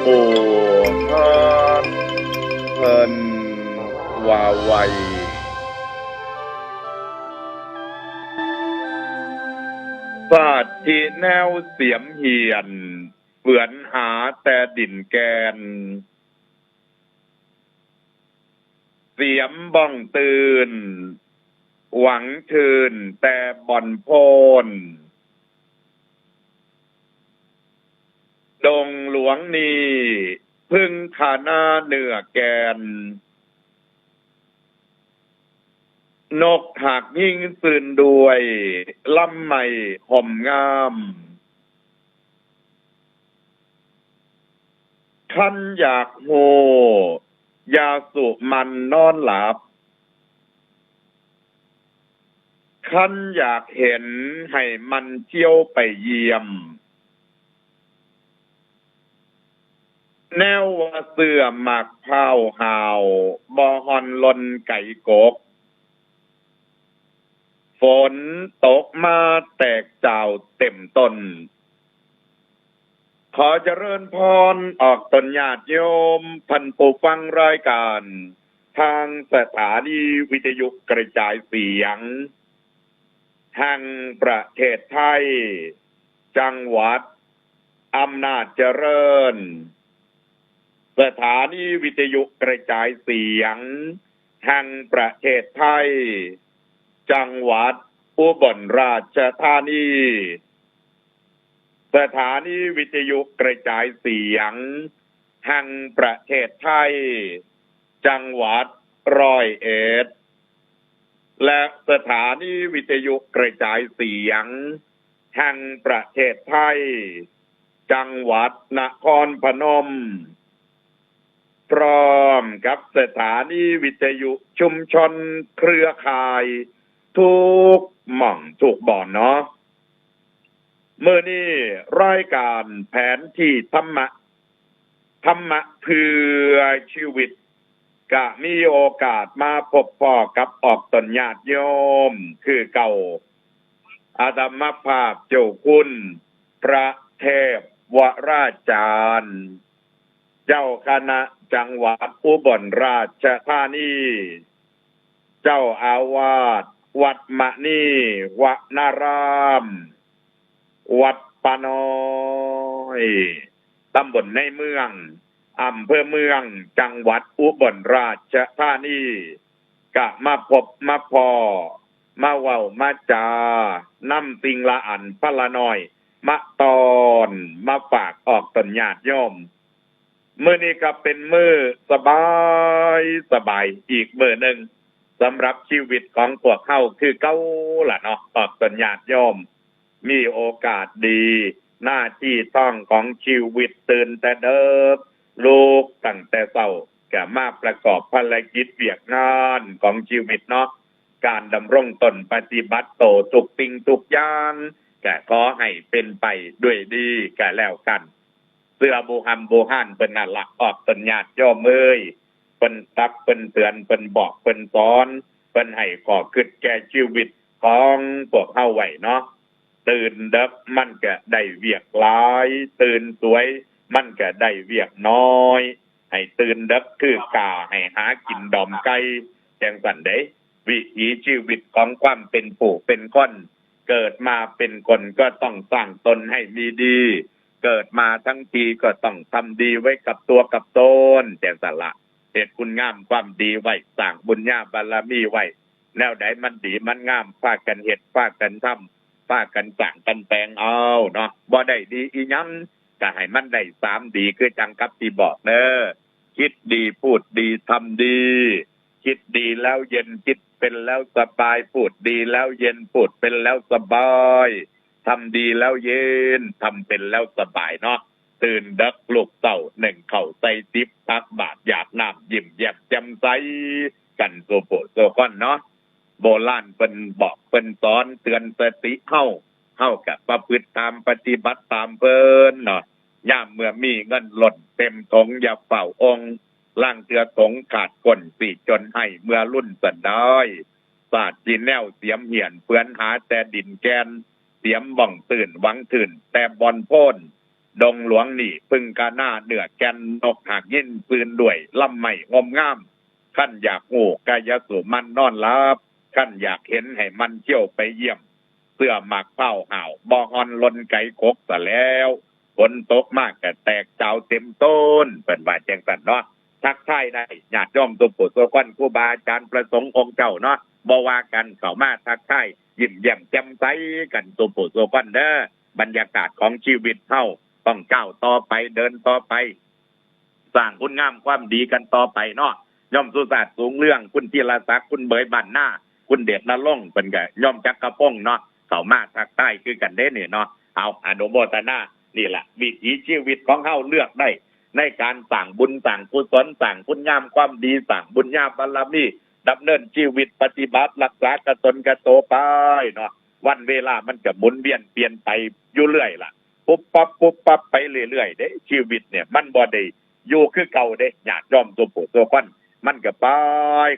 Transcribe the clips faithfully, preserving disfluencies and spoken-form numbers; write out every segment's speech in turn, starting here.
ผู้ฮักเพิ่นว่าไว้ ชาติที่แนวเสียมเหียน เปือนหาแต่ดินแกน เสียมบ้องตื่น หวังทื่นแต่บ่อนโพน ดงหลวงนี่ พึ่งคานาเนื้อแกน นกหากยิ่งซื่นด้วย ลำไม้ห่มงาม คันอยากฮู้ อย่าสุมันนอนหลับ คันอยากเห็นให้มันเที่ยวไปเยี่ยม แนวว่าเสื้อหมากพร้าวหาว บ่ห่อนหล่นไกกก ฝนตกมาแตกจ่าวเต็มต้น ขอเจริญพรออกตนญาติโยม ท่านผู้ฟังรายการ ทางสถานีวิทยุกระจายเสียง แห่งประเทศไทย จังหวัดอำนาจเจริญ สถานีวิทยุกระจายเสียง แห่งประเทศไทย จังหวัดอุบลราชธานี สถานีวิทยุกระจายเสียง แห่งประเทศไทย จังหวัดร้อยเอ็ด และสถานีวิทยุกระจายเสียง แห่งประเทศไทย จังหวัดนครพนม พร้อมกับสถานีวิทยุชุมชนเครือข่าย ทุกหม่องทุกบ่อนเนาะ มื้อนี้รายการแผนที่ธรรมะ ธรรมะเพื่อชีวิต ก็มีโอกาสมาพบพ้อกับออกตนญาติโยม คือเก่า อาตมาภาพเจ้าคุณ พระเทพวราจารย์ เจ้าคณะจังหวัดอุบลราชธานี เจ้าอาวาสวัดมณีวนาราม วัดป่าน้อย ตำบลในเมือง อำเภอเมือง จังหวัดอุบลราชธานี ก็มาพบมาพ้อ มาเว้ามาจา นำสิ่งละอันพละน้อย มาต้อน มาฝากออกตนญาติโยม มื้อนี้ก็เป็นมื้อสบายสบายอีกมื้อหนึ่ง สำหรับชีวิตของพวกเฮาคือเก่าล่ะเนาะ ออกตนญาติโยม มีโอกาสดี หน้าที่ต้องของชีวิต ตื่นแต่เดิก ลุกตั้งแต่เช้า ก็มาประกอบภารกิจเวียกงานของชีวิตเนาะ การดำรงตนปฏิบัติโตทุกสิ่งทุกอย่าง ก็ขอให้เป็นไปด้วยดีก็แล้วกัน เสื้อบูหำบูฮานเพิ่นนั่นละ ออกตนญาติโยมเอ้ย เพิ่นตักเพิ่นเตือน เพิ่นบอกเพิ่นสอน เพิ่นให้ข้อคิดแก่ชีวิตของพวกเฮาไว้เนาะ ตื่นเดิกมันก็ได้เวียกหลาย ตื่นสวยมันก็ได้เวียกน้อย ให้ตื่นเดิกคือกา ให้หากินดอมไก่ จังซั่นเด้ วิถีชีวิตของความเป็นผู้เป็นคน เกิดมาเป็นคนก็ต้องสร้างตนให้มีดี เกิดมาทั้งทีก็ต้องทำดีไว้กับตัวกับตน จังซั่นละ เฮ็ดคุณงามความดีไว้ สร้างบุญญาบารมีไว้ แนวใดมันดีมันงาม พากันเฮ็ด พากันทำ พากันสร้างกันแต่งเอาเนาะ บ่ได้ดีอีหยัง ก็ให้มันได้สามดี คือจังกับที่บอกเด้อ คิดดี พูดดี ทำดี คิดดีแล้วเย็น คิดเป็นแล้วสบาย พูดดีแล้วเย็น พูดเป็นแล้วสบาย ทำดีแล้วเย็น ทำเป็นแล้วสบายเนาะ ตื่นเดิกลุกเช้า นึ่งข้าวใส่สิบ ตักบาตรหยาดน้ำ ยิ้มแย้มแจ่มใสกันสู่ผู้สู่คนเนาะ โบราณเพิ่นบอกเพิ่นสอนเตือนสติเฮา เฮาก็ประพฤติตามปฏิบัติตามเพิ่นเนาะ ยามเมื่อมีเงินล้นเต็มถงอย่าเฝ้าอ่ง ลางเทื่อถงขาดก้นสิจนไห้เมื่อรุ่นสันดาย ชาติที่แนวเสียมเหียนเปือนหาแต่ดินแกน เสียมบ้องตื่นหวังทื่นแต่บ่อนโพน ดงหลวงนี่ เพิ่งกะนาเนื้อแก่น นกหากยินปืนด้วย ลำไม้งมงาม คันอยากฮู้กะอย่าสู่มันนอนหลับ คันอยากเห็นให้มันเที่ยวไปเยี่ยม เสื้อหมากเผาห่าว บ่ฮอนลนไกขกซะแล้ว ฝนตกมากกะแตกจาวเต็มต้น เพิ่นว่าจั่งซั่นเนาะ ทักทายได้ญาติโยมสู่ผู้สู่คน ครูบาอาจารย์พระสงฆ์องค์เจ้าเนาะ บ่ว่ากัน เข้ามาทักทาย ยิ้มแย้มแจ่มใสกันสู่ผู้สู่คนเด้อ บรรยากาศของชีวิตเฮาต้องก้าวต่อไป เดินต่อไป สร้างคุณงามความดีกันต่อไปเนาะ โยมสุชาติ สูงเรือง คุณธีรศักดิ์ คุณเบย บ้านนา คุณเดชนรงค์ เพิ่นกะ โยมจักรพงษ์เนาะ เข้ามาทักทายคือกันเด้นี่เนาะ เอาอนุโมทนา นี่แหละวิถีชีวิตของเฮา เลือกได้ในการสร้างบุญสร้างกุศล สร้างคุณงามความดี สร้างบุญญาบารมี ดำเนินชีวิตปฏิบัติรักษากะตนกะโตไปเนาะ วันเวลามันกะหมุนเวียนเปลี่ยนไปอยู่เรื่อยล่ะ ปุ๊บปั๊บปุ๊บปั๊บไปเรื่อยๆเด้ ชีวิตเนี่ยมันบ่ได้อยู่คือเก่าเด้ ญาติโยมสู่ผู้สู่คน มันกะไป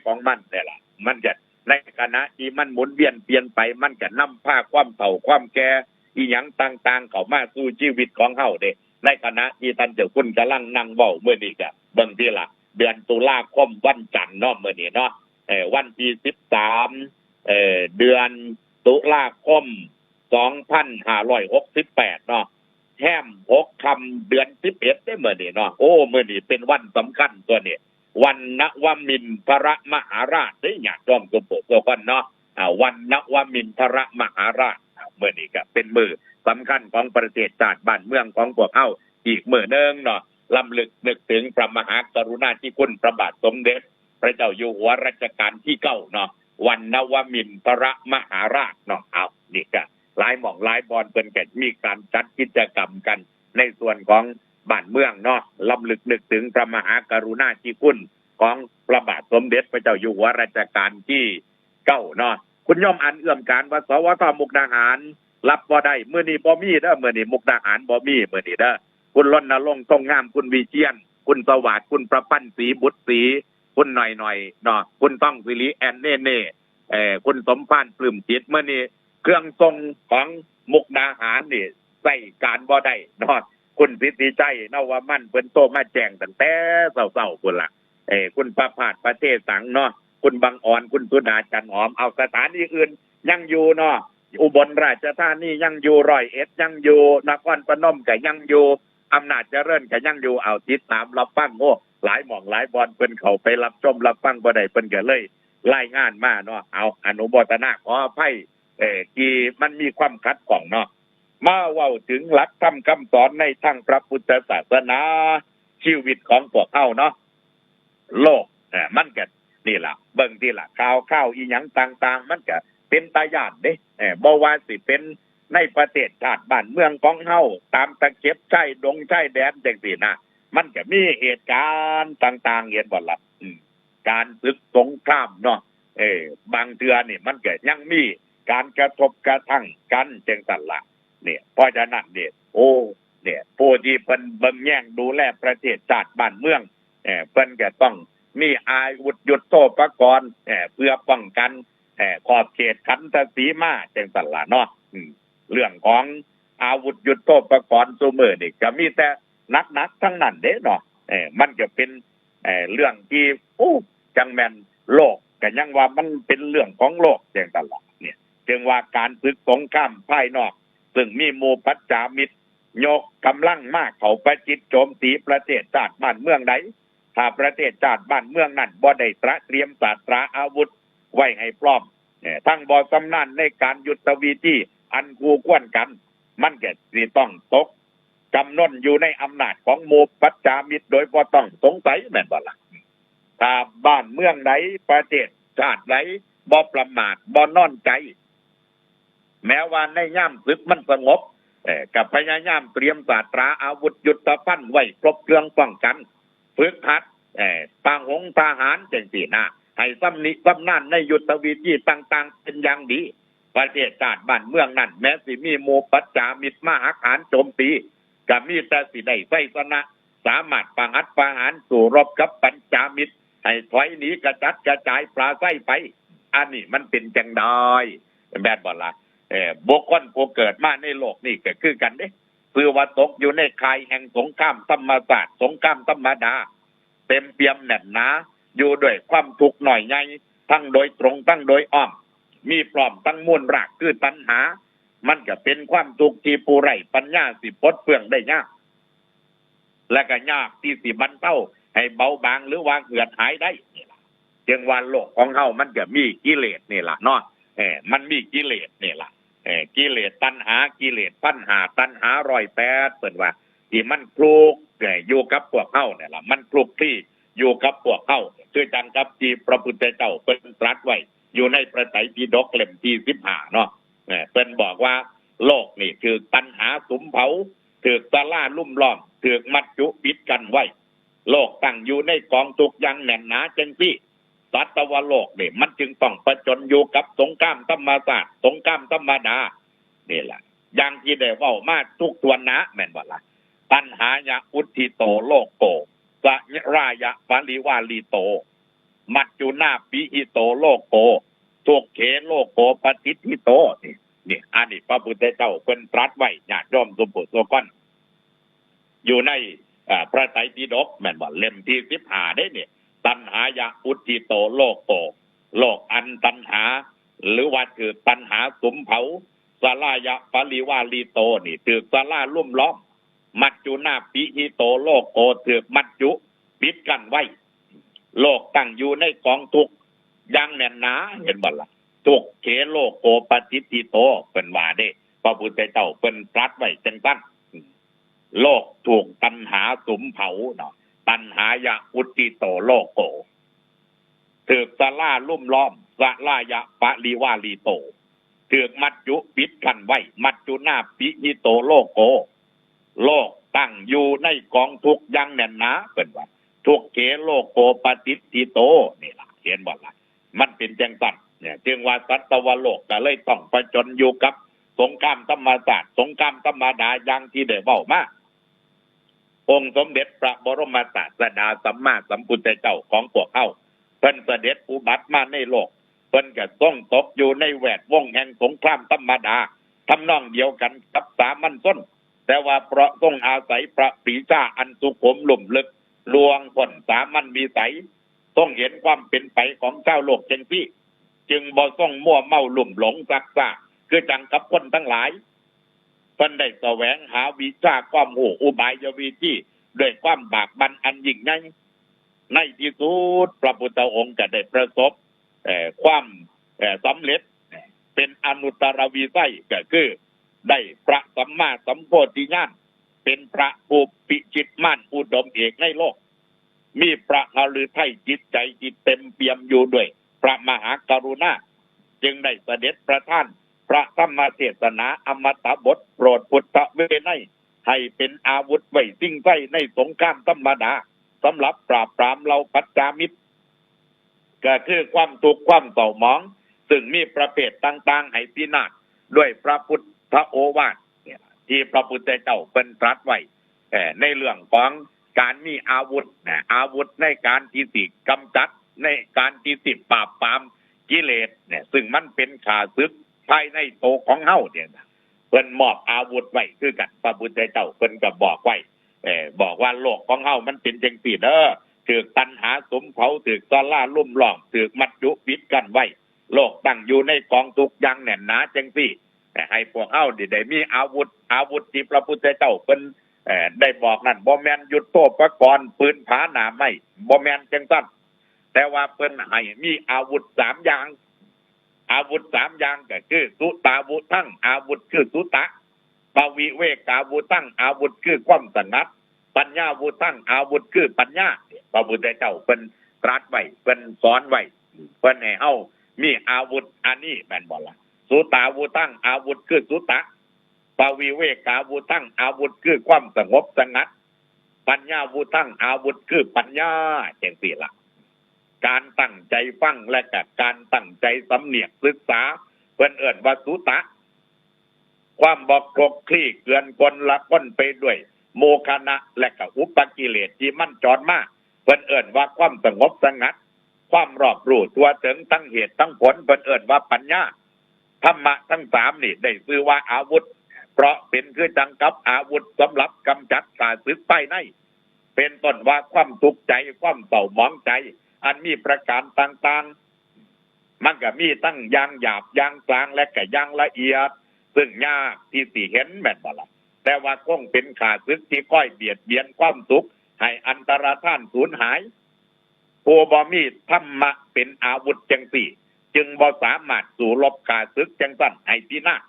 ของมันนี่ล่ะ มันกะในขณะที่มันหมุนเวียนเปลี่ยนไป มันกะนำพาความเฒ่าความแก่ อีหยังต่างๆเข้ามาสู่ชีวิตของเฮาเด้ ในขณะที่ท่านเจ้าคุณกำลังนั่งเว้ามื้อนี้กะ เบิ่งติล่ะ เดือนตุลาคมวันจันทร์เนาะ มื้อนี้เนาะ เอ่อ วันที่สิบสาม เอ่อ เดือนตุลาคม สองพันห้าร้อยหกสิบแปดเนาะ แฮมหกค่ำเดือนสิบเอ็ดเด้มื้อนี้เนาะ โอ้ มื้อนี้เป็นวันสำคัญตั๊วนี่ วันนวมินทรมหาราชเด้ ญาติโยมสู่ผู้สู่คนเนาะ อ่า วันนวมินทรมหาราช อ่า มื้อนี้กะเป็นมื้อสำคัญของประเทศชาติบ้านเมืองของพวกเฮาอีกมื้อหนึ่งเนาะ รำลึกนึกถึงพระมหากรุณาธิคุณพระบาทสมเด็จพระเจ้าอยู่หัวรัชกาลที่เก้าเนาะ วันนวมินทรมหาราชเนาะ เอา นี่กะหลายหม่องหลายบ่อนเพิ่นกะมีการจัดกิจกรรมกัน ในส่วนของบ้านเมืองเนาะ รำลึกนึกถึงพระมหากรุณาธิคุณของพระบาทสมเด็จพระเจ้าอยู่หัวรัชกาลที่เก้าเนาะ คุณโยมอันเอื้อมการว่า สวท มุกดาหาร รับบ่ได้ มื้อนี้บ่มีเด้อ มื้อนี้มุกดาหารบ่มี มื้อนี้เด้อ คุณรณรงค์ ทรงงาม คุณวิเชียร คุณสวัสดิ์ คุณประพันธ์ศรีบุตรศรี คุณหน่อยหน่อยเนาะ คุณทองสิริ แอนเน่เน่ เอ่อ คุณสมภาร ปลื้มจิต มื้อนี้เครื่องส่งของมุกดาหารนี่ใช้การบ่ได้เนาะ คุณสิทธิชัย นวมัน เพิ่นโทรมาแจ้งตั้งแต่เช้าๆพุ้นล่ะ เอ่อ คุณประภาส ประเทศสังเนาะ คุณบังออน คุณสุดา จันหอม เอา สถานีอื่นยังอยู่เนาะ อุบลราชธานียังอยู่ ร้อยเอ็ดยังอยู่ นครพนมกะยังอยู่ อำนาจเจริญกะยังอยู่ เอา ติดตามรับฟัง โอ้ หลายหม่องหลายบ่อนเพิ่นเข้าไปรับชมรับฟังบ่ได้ เพิ่นกะเลยรายงานมาเนาะ เอา อนุโมทนา ขออภัย เอ่อ ที่มันมีความขัดข้องเนาะ มาเว้าถึงหลักธรรมคำสอนในทางพระพุทธศาสนา ชีวิตของพวกเฮาเนาะ โลก เอ่อ มันกะ นี่ล่ะ เบิ่งติล่ะ ข่าวข่าวอีหยังต่างๆ มันกะเป็นตาย้านเด้ เอ่อ บ่ว่าสิเป็นในประเทศชาติบ้านเมืองของเฮา ตามตะเข็บชายดงชายแดนจั่งซี้นะ มันกะมีเหตุการณ์ต่างๆ เห็นบ่ล่ะ อืม การศึกสงครามเนาะ เออ บางเทื่อนี่มันกะยังมีการกระทบกระทั่งกันจั่งซั้นล่ะ เนี่ย เพราะฉะนั้นเนี่ย โอ้ เนี่ย ผู้ที่เพิ่นเบิ่งแยงดูแลประเทศชาติบ้านเมือง เอ่อ เพิ่นกะต้องมีอาวุธยุทโธปกรณ์ เอ่อ เพื่อป้องกัน เอ่อ ขอบเขตขันธสีมาจั่งซั้นล่ะเนาะ อืม เรื่องของอาวุธยุทโธปกรณ์ซุมื้อนี่กะมีแต่หนักๆทั้งนั้นเด้เนาะ เอ่อ มันกะเป็น เอ่อ เรื่องที่ โอ้ จั่งแม่น โลกกะยังว่ามันเป็นเรื่องของโลกจั่งซั้นล่ะ เนี่ย จึงว่าการศึกสงครามภายนอก ซึ่งมีหมู่ปัจจามิตร ยกกำลังมาเข้าประชิดโจมตีประเทศชาติบ้านเมืองใด ถ้าประเทศชาติบ้านเมืองนั้นบ่ได้ตระเตรียมสาสตราอาวุธไว้ให้พร้อม เอ่อ ทั้งบ่ชำนาญในการยุทธวิธีอันคู่ควรกัน มันกะสิต้องตกจำนนอยู่ในอำนาจของหมู่ปัจจามิตรโดยบ่ต้องสงสัย แม่นบ่ล่ะ ถ้าบ้านเมืองใด ประเทศชาติใดบ่ประมาท บ่นอนใจ แม้ว่าในยามศึกมันสงบ เอ่อ กะพยายามเตรียมสาสตราอาวุธยุทโธภัณฑ์ไว้ครบเครื่องป้องกัน ฝึกหัด เอ่อ ทางหงทหารจั่งซี้นะ ให้ชำนิชำนาญในยุทธวิธีต่างๆเป็นอย่างดี ประเทศชาติบ้านเมืองนั้น แม้สิมีหมู่ปัจจามิตรมาหักหานโจมตี กะมีแต่สิได้ชัยชนะ สามารถประหัตประหารสู้รบกับปัจจามิตร ให้ถอยหนีกระจัดกระจายปราศรัยไป อันนี้มันเป็นจั่งใด แม่นบ่ล่ะ เอ่อ บุคคลผู้เกิดมาในโลกนี่กะคือกันเด้ คือว่าตกอยู่ในข่ายแห่งสงครามธรรมชาติ สงครามธรรมดา เต็มเปี่ยมแน่นหนา อยู่ด้วยความทุกข์น้อยใหญ่ ทั้งโดยตรงทั้งโดยอ้อม มีพร้อมทั้งมูลรากคือตัณหา มันก็เป็นความทุกข์ที่ผู้ไร้ปัญญาสิปลดเปลื้องได้ยาก และก็ยากที่สิบรรเทาให้เบาบางหรือว่าเหือดหายได้นี่ล่ะ จึงว่าโลกของเฮามันก็มีกิเลสนี่ล่ะเนาะ เออ มันมีกิเลสนี่ล่ะ เออ กิเลสตัณหา กิเลสพันห้า ตัณหาร้อยแปด เพิ่นว่า ที่มันคลุก เอ่อ อยู่กับพวกเฮาเนี่ยล่ะ มันคลุกคลีอยู่กับพวกเฮา คือจังกับที่พระพุทธเจ้าเพิ่นตรัสไว้ อยู่ในพระไตรปิฎกเล่มที่สิบห้าเนาะ เอ่อ เพิ่นบอกว่า โลกนี่ถืกตัณหาสุมเผา ถืกสาราลุ่มล้อม ถืกมัจจุปิดกั้นไว้ โลกตั้งอยู่ในกองทุกข์อย่างแน่นหนาจังซี่ สัตวโลกนี่มันจึงต้องผจญอยู่กับสงครามธรรมชาติ สงครามธรรมดา นี่แหละ อย่างที่ได้เว้ามาทุกทวนนะ แม่นบ่ล่ะ ตัณหายะอุทธิโตโลโก สะรายะปริวาริโต มัจจุนาปิหิโตโลโก ทุกเขโลโกปฏิทธิโต นี่ นี่ อันนี้พระพุทธเจ้าเพิ่นตรัสไว้ ญาติโยมสุผู้สุคน อยู่ใน เอ่อ พระไตรปิฎก แม่นบ่ เล่มที่สิบห้าเด้นี่ ตัณหายะอุทธิโตโลโก โลกอันตัณหา หรือว่าถืกตัณหาสุมเผา สะรายะปริวาริโต นี่ถืกสาราลุ่มล้อม มัจจุนาปิหิโตโลโก ถืกมัจจุปิดกั้นไว้ โลกตั้งอยู่ในกองทุกข์อย่างแน่นหนา เห็นบ่ล่ะ ทุกเขโลโกปฏิทธิโต เพิ่นว่าเด้ พระพุทธเจ้าเพิ่นตรัสไว้จังซั่น โลกถูกตัณหาสุมเผาเนาะ ตัณหายะอุทธิโตโลโก ถืกสาราลุ่มล้อม สะรายะปริวาริโต ถืกมัจจุปิดกั้นไว้ มัจจุนาปิหิโตโลโก โลกตั้งอยู่ในกองทุกข์อย่างแน่นหนา เพิ่นว่า ทุกเขโลโกปฏิทธิโต นี่ล่ะ เห็นบ่ล่ะ มันเป็นจังซั่นเนี่ย จึงว่าสัตวโลกก็เลยต้องผจญอยู่กับสงครามธรรมชาติ สงครามธรรมดา อย่างที่ได้เว้ามา องค์สมเด็จพระบรมศาสดาสัมมาสัมพุทธเจ้าของพวกเฮา เพิ่นเสด็จอุบัติมาในโลก เพิ่นก็ทรงตกอยู่ในแวดวงแห่งสงครามธรรมดา ทำนองเดียวกันกับสามัญชน แต่ว่าเพราะทรงอาศัยพระปรีชาอันสุขุมลุ่มลึก ล่วงพ้นสามัญวิสัย ทรงเห็นความเป็นไปของชาวโลกจังซี่ จึงบ่ทรงมัวเมาลุ่มหลงซักซ้า คือจังกับคนทั้งหลาย เพิ่นได้แสวงหาวิชาความรู้อุบายวิธีด้วยความบากบั่นอันยิ่งใหญ่ ในที่สุดพระพุทธองค์ก็ได้ประสบ เอ่อ ความ เอ่อ สำเร็จ เป็นอนุตตรวิสัย ก็คือได้พระสัมมาสัมโพธิญาณ เป็นพระผู้พิชิตมารอุดมเอกในโลก มีพระหฤทัยจิตใจที่เต็มเปี่ยมอยู่ด้วยพระมหากรุณา จึงได้เสด็จประทานพระธรรมเทศนาอมตะบท โปรดพุทธวินัย ให้เป็นอาวุธไว้ชิงชัยในสงครามธรรมดา สำหรับปราบปรามเหล่าปัจจามิตร ก็คือความทุกข์ความเศร้าหมอง ซึ่งมีประเภทต่างๆ ให้พินาศด้วยพระพุทธโอวาทเนี่ย ที่พระพุทธเจ้าเพิ่นตรัสไว้ เอ่อ ในเรื่องของการมีอาวุธนะ อาวุธในการที่สิกำจัด ในการที่สิปราบปรามกิเลสเนี่ย ซึ่งมันเป็นข้าศึกภายในโตของเฮาเนี่ยนะ เพิ่นมอบอาวุธไว้คือกัน พระพุทธเจ้าเพิ่นก็บอกไว้ เอ่อ บอกว่าโลกของเฮามันเป็นจังซี่เด้อ ถืกตัณหาสุมเผา ถืกสาราลุ่มล้อม ถืกมัจจุปิดกั้นไว้ โลกตั้งอยู่ในกองทุกข์อย่างแน่นหนาจังซี่ ให้พวกเฮาได้ ได้มีอาวุธ อาวุธที่พระพุทธเจ้าเพิ่น เอ่อ ได้บอกนั่น บ่แม่นยุทโธปกรณ์ ปืนผาหน้าไม้ บ่แม่นจังซั่น แต่ว่าเพิ่นให้มีอาวุธสามอย่าง อาวุธสามอย่างก็คือ สุตาวุธัง อาวุธคือสุตะ ปวิเวกาวุธัง อาวุธคือความสงัด ปัญญาวุธัง อาวุธคือปัญญา พระพุทธเจ้าเพิ่นตรัสไว้ เพิ่นสอนไว้ เพิ่นให้เฮามีอาวุธอันนี้ แม่นบ่ล่ะ สุตาวุธัง อาวุธคือสุตะ ปวิเวกาวุธัง อาวุธคือความสงบสงัด ปัญญาวุธัง อาวุธคือปัญญา จังซี่ล่ะ การตั้งใจฟังและก็การตั้งใจสำเนียกศึกษา เพิ่นเอิ้นว่าสุตะ ความบ่คลุกคลีเกือนกลละคนไปด้วยโมฆะนะและก็อุปกิเลสที่มันจรมา เพิ่นเอิ้นว่าความสงบสงัด ความรอบรู้ทั่วถึงทั้งเหตุทั้งผล เพิ่นเอิ้นว่าปัญญา ธรรมะทั้งสามนี่ได้ชื่อว่าอาวุธ เพราะเป็นคือจังกับอาวุธสำหรับกำจัดข้าศึกภายใน เป็นต้นว่าความทุกข์ใจ ความเศร้าหมองใจ อันมีประการต่างๆ มันก็มีทั้งอย่างหยาบอย่างกลางและก็อย่างละเอียด ซึ่งยากที่สิเห็นแม่นบ่ล่ะ แต่ว่าคงเป็นข้าศึกที่คอยเบียดเบียนความสุข ให้อันตรธานสูญหาย ผู้บ่มีธรรมะเป็นอาวุธจังซี่ จึงบ่สามารถสู้รบข้าศึกจังซั่นให้พินาศ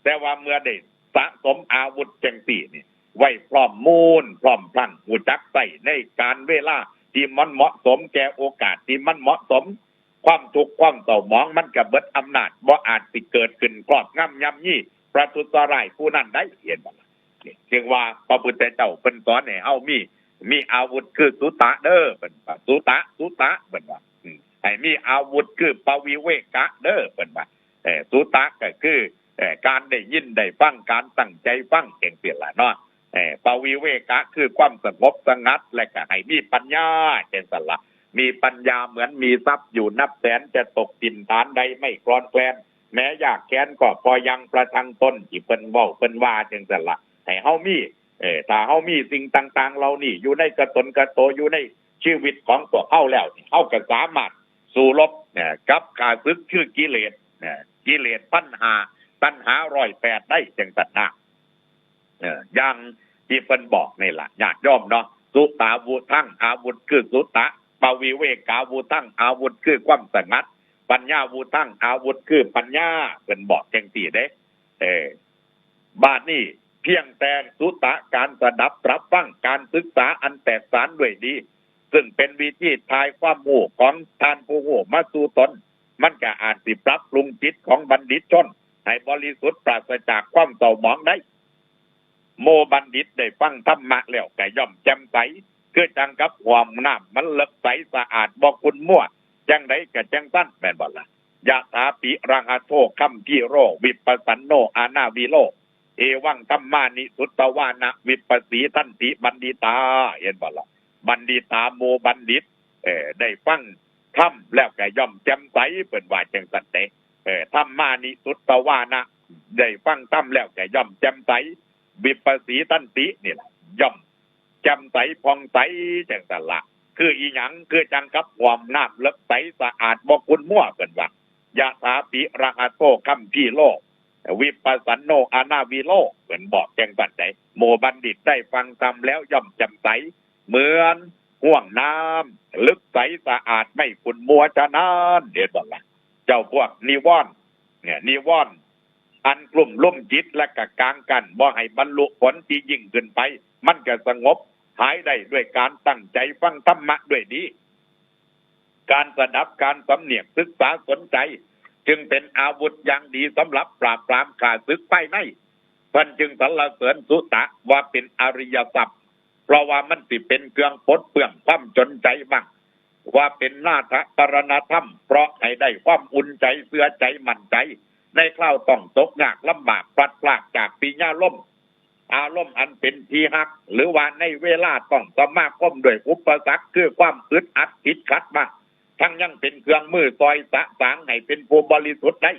แต่ว่าเมื่อได้สะสมอาวุธจังซี่นี่ ไว้พร้อมมูลพร้อมพลัง ฮู้จักใช้ในการเวลาที่มันเหมาะสม แก่โอกาสที่มันเหมาะสม ความทุกข์ความเศร้าหมองมันก็เบิดอำนาจ บ่อาจสิเกิดขึ้นครอบงำย่ำยีประทุษร้ายผู้นั้นได้ เห็นบ่ล่ะ นี่จึงว่าพระพุทธเจ้าเพิ่นสอนให้เฮามี มีอาวุธคือสุตะเด้อ เพิ่นว่า สุตะ สุตะ เพิ่นว่า อืม ให้มีอาวุธคือปวิเวกะเด้อ เพิ่นว่า เอ่อ สุตะก็คือ เอ่อ การได้ยินได้ฟัง การตั้งใจฟังจังซี่ล่ะเนาะ เอ่อ ปวิเวกะคือความสงบสงัด และก็ให้มีปัญญาจังซั่นล่ะ มีปัญญาเหมือนมีทรัพย์อยู่นับแสน จะตกถิ่นฐานใดไม่คลอนแคลน แม้ยากแค้นก็พอยังประทังตน ที่เพิ่นเว้าเพิ่นว่าจังซั่นล่ะ ให้เฮามี เออ ถ้าเฮามีสิ่งต่างๆเหล่านี้อยู่ในกระตนกระโต อยู่ในชีวิตของพวกเฮาแล้วนี่ เฮาก็สามารถสู้รบ เอ่อ กับข้าศึกคือกิเลส เอ่อ กิเลสพันห้า ตัณหาร้อยแปดได้จังซั่นนะ เอ่อ อย่างที่เพิ่นบอกนี่ล่ะ ญาติโยมเนาะ สุตาวุธัง อาวุธคือสุตะ ปวิเวกาวุธัง อาวุธคือความสงัด ปัญญาวุธัง อาวุธคือปัญญา เพิ่นบอกจังซี่เด้ เออ บาดนี้เพียงแต่สุตะ การสดับตรับฟัง การศึกษาอันแตกฉานด้วยดี ซึ่งเป็นวิธีถ่ายความรู้ของท่านผู้รู้มาสู่ตน มันก็อาจสิปรับปรุงจิตของบัณฑิตชน ให้บริสุทธิ์ปราศจากความเศร้าหมองได้ หมู่บัณฑิตได้ฟังธรรมะแล้วก็ย่อมแจ่มใส คือจังกับห้วงน้ำมันเลิกใสสะอาดบ่ขุ่นมัว จังใดก็จังซั่น แม่นบ่ล่ะ ยะถาปิระหะโทคัมภีโร วิปปสสันโนอนาวิโล เอวังธัมมานิสุตตวานะ วิปปสสีทันติบัณฑิตา เห็นบ่ล่ะ บัณฑิตา หมู่บัณฑิต เอ่อ ได้ฟังธรรมแล้วก็ย่อมแจ่มใส เพิ่นว่าจังซั่นเด้ เอ่อ ธัมมานิสุตตวานะ ได้ฟังธรรมแล้วก็ย่อมแจ่มใส วิปปสสีทันตินี่ล่ะ ย่อมแจ่มใสผ่องใสจังซั่นล่ะ คืออีหยัง คือจังกับห้วงน้ำเลิกใสสะอาดบ่ขุ่นมัว เพิ่นว่า ยะถาปิระหะโทคัมภีโร วิปปสสันโนอนาวิโล เพิ่นบอกจังซั่นเด้ หมู่บัณฑิตได้ฟังธรรมแล้วย่อมแจ่มใส เหมือนห้วงน้ำลึกใสสะอาดไม่ขุ่นมัวฉะนั้น เห็นบ่ล่ะ เจ้าพวกนิวรณ์เนี่ย นิวรณ์อันกลุ่มลุ่มจิตและกะกางกันบ่ให้บรรลุผลที่ยิ่งขึ้นไป มันก็สงบหายได้ด้วยการตั้งใจฟังธรรมะด้วยดี การสดับ การสำเนียกศึกษาสนใจ จึงเป็นอาวุธอย่างดีสำหรับปราบปรามข้าศึกภายใน เพิ่นจึงสรรเสริญสุตะว่าเป็นอริยทรัพย์ เพราะว่ามันสิเป็นเครื่องปลดเปลื้องความจนใจบ้าง ว่าเป็นนาถกรณธรรม เพราะให้ได้ความอุ่นใจเชื่อใจมั่นใจ ในคราวต้องตกยากลำบากพลัดพรากจากปิยารมณ์ อารมณ์อันเป็นที่ฮัก หรือว่าในเวลาต้องสมาคมด้วยอุปสรรคคือความอึดอัดติดขัดบ้าง ทั้งยังเป็นเครื่องมือซอยสะสางให้เป็นผู้บริสุทธิ์ได้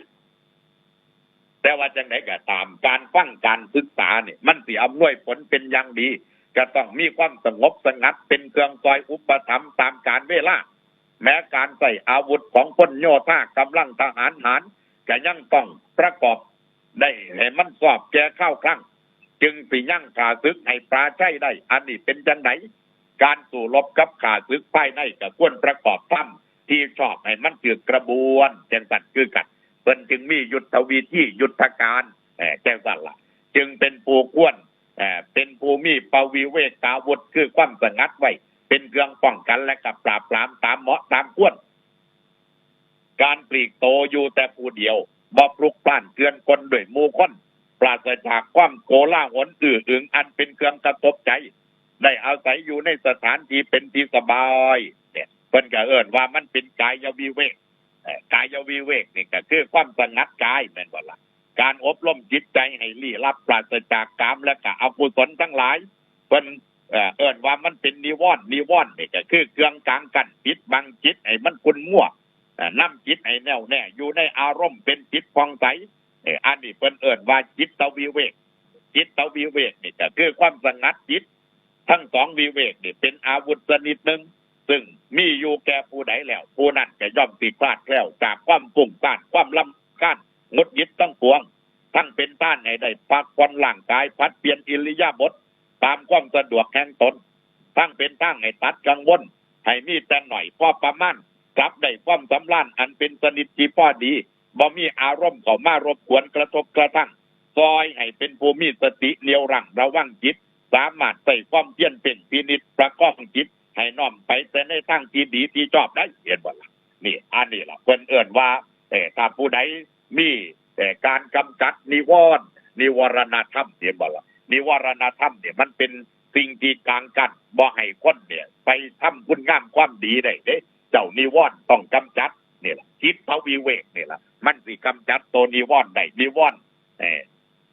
แต่ว่าจังใดก็ตาม การฟังการศึกษาเนี่ย มันสิอำนวยผลเป็นอย่างดี ก็ต้องมีความสงบสงัดเป็นเครื่องซอยอุปถัมภ์ตามกาลเวลา แม้การใช้อาวุธของพลโยธากำลังทหารหาร ก็ยังต้องประกอบได้ให้มันชอบแก่คราวครั้ง จึงสิยั้งข้าศึกให้ปราชัยได้ อันนี้เป็นจังใด การสู้รบกับข้าศึกภายในก็ควรประกอบธรรมที่ชอบให้มันถือกกระบวน จังซั่นคือกัน เพิ่นจึงมียุทธวิธียุทธการ เอ่อ จังซั่นล่ะ จึงเป็นผู้ควร เอ่อ เป็นผู้มีปวิเวกาวุธคือความสงัดไว้ เป็นเครื่องป้องกันและก็ปราบปรามตามเหมาะตามควร การปลีกโตอยู่แต่ผู้เดียว บ่พลุกพล่านเกลื่อนกลด้วยหมู่คน ปราศจากความโกลาหลอื้ออึงอันเป็นเครื่องกระทบใจ ได้อาศัยอยู่ในสถานที่เป็นที่สบาย เนี่ย เพิ่นก็เอิ้นว่ามันเป็นกายวิเวก เอ่อ กายวิเวกนี่ก็คือความสงัดกาย แม่นบ่ล่ะ การอบรมจิตใจให้ลี้ลับปราศจากกามและก็อกุศลทั้งหลาย เพิ่น เอ่อ เอิ้นว่ามันเป็นนิวรณ์ นิวรณ์นี่ก็คือเครื่องกางกั้นปิดบังจิตให้มันขุ่นมัว เอ่อ นำจิตให้แน่วแน่อยู่ในอารมณ์เป็นจิตผ่องใส เอ่อ อันนี้เพิ่นเอิ้นว่าจิตวิเวก จิตตวิเวกนี่ก็คือความสงัดจิต ทั้งสองวิเวกนี่เป็นอาวุธชนิดหนึ่ง ซึ่งมีอยู่แก่ผู้ใดแล้ว ผู้นั้นจะย่อมสิคลาดแคล้วจากความฟุ้งซ่าน ความรำคาญหงุดหงิดทั้งปวง ทั้งเป็นทางให้ได้พักผ่อนร่างกาย ผัดเปลี่ยนอิริยาบถตามความสะดวกแห่งตน ทั้งเป็นทางให้ตัดกังวล ให้มีแต่หน่อยพอประมาณ กลับได้ความสำราญอันเป็นชนิดที่พอดี บ่มีอารมณ์เข้ามารบกวนกระทบกระทั่ง ซอยให้เป็นผู้มีสติเหนี่ยวรั้งระวังจิต สามารถใช้ความเพียรเพ่งพินิจประคองจิต ให้น้อมไปแต่ในทางที่ดีที่ชอบได้ เห็นบ่ล่ะ นี่ อันนี้ล่ะเพิ่นเอิ้นว่า เอ่อ ถ้าผู้ใดมี เอ่อ การกำจัดนิวรณ์ นิวรณธรรม เห็นบ่ล่ะ นิวรณธรรมเนี่ยมันเป็นสิ่งที่กางกั้นบ่ให้คนเนี่ยไปทำคุณงามความดีได้เด้ เจ้านิวรณ์ต้องกำจัด นี่ล่ะ จิตตวิเวกนี่ล่ะ มันสิกำจัดตัวนิวรณ์ได้ นิวรณ์ เอ่อ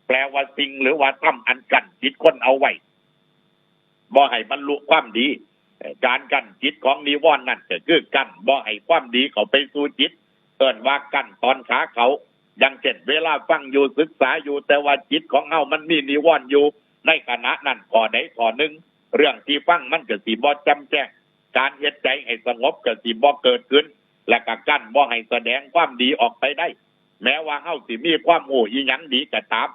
แปลว่าสิ่งหรือว่าธรรมอันกั้นจิตคนเอาไว้ บ่ให้บรรลุความดี เอ่อ การกั้นจิตของนิวรณ์นั่นก็คือกั้นบ่ให้ความดีเข้าไปสู่จิต เอิ้นว่ากั้นตอนขาเข้า อย่างเช่น เวลาฟังอยู่ศึกษาอยู่ แต่ว่าจิตของเฮามันมีนิวรณ์อยู่ในขณะนั้นข้อใดข้อหนึ่ง เรื่องที่ฟังมันก็สิบ่แจ่มแจ้ง การเฮ็ดใจให้สงบก็สิบ่เกิดขึ้น และก็กั้นบ่ให้แสดงความดีออกไปได้ แม้ว่าเฮาสิมีความรู้อีหยังดีก็ตาม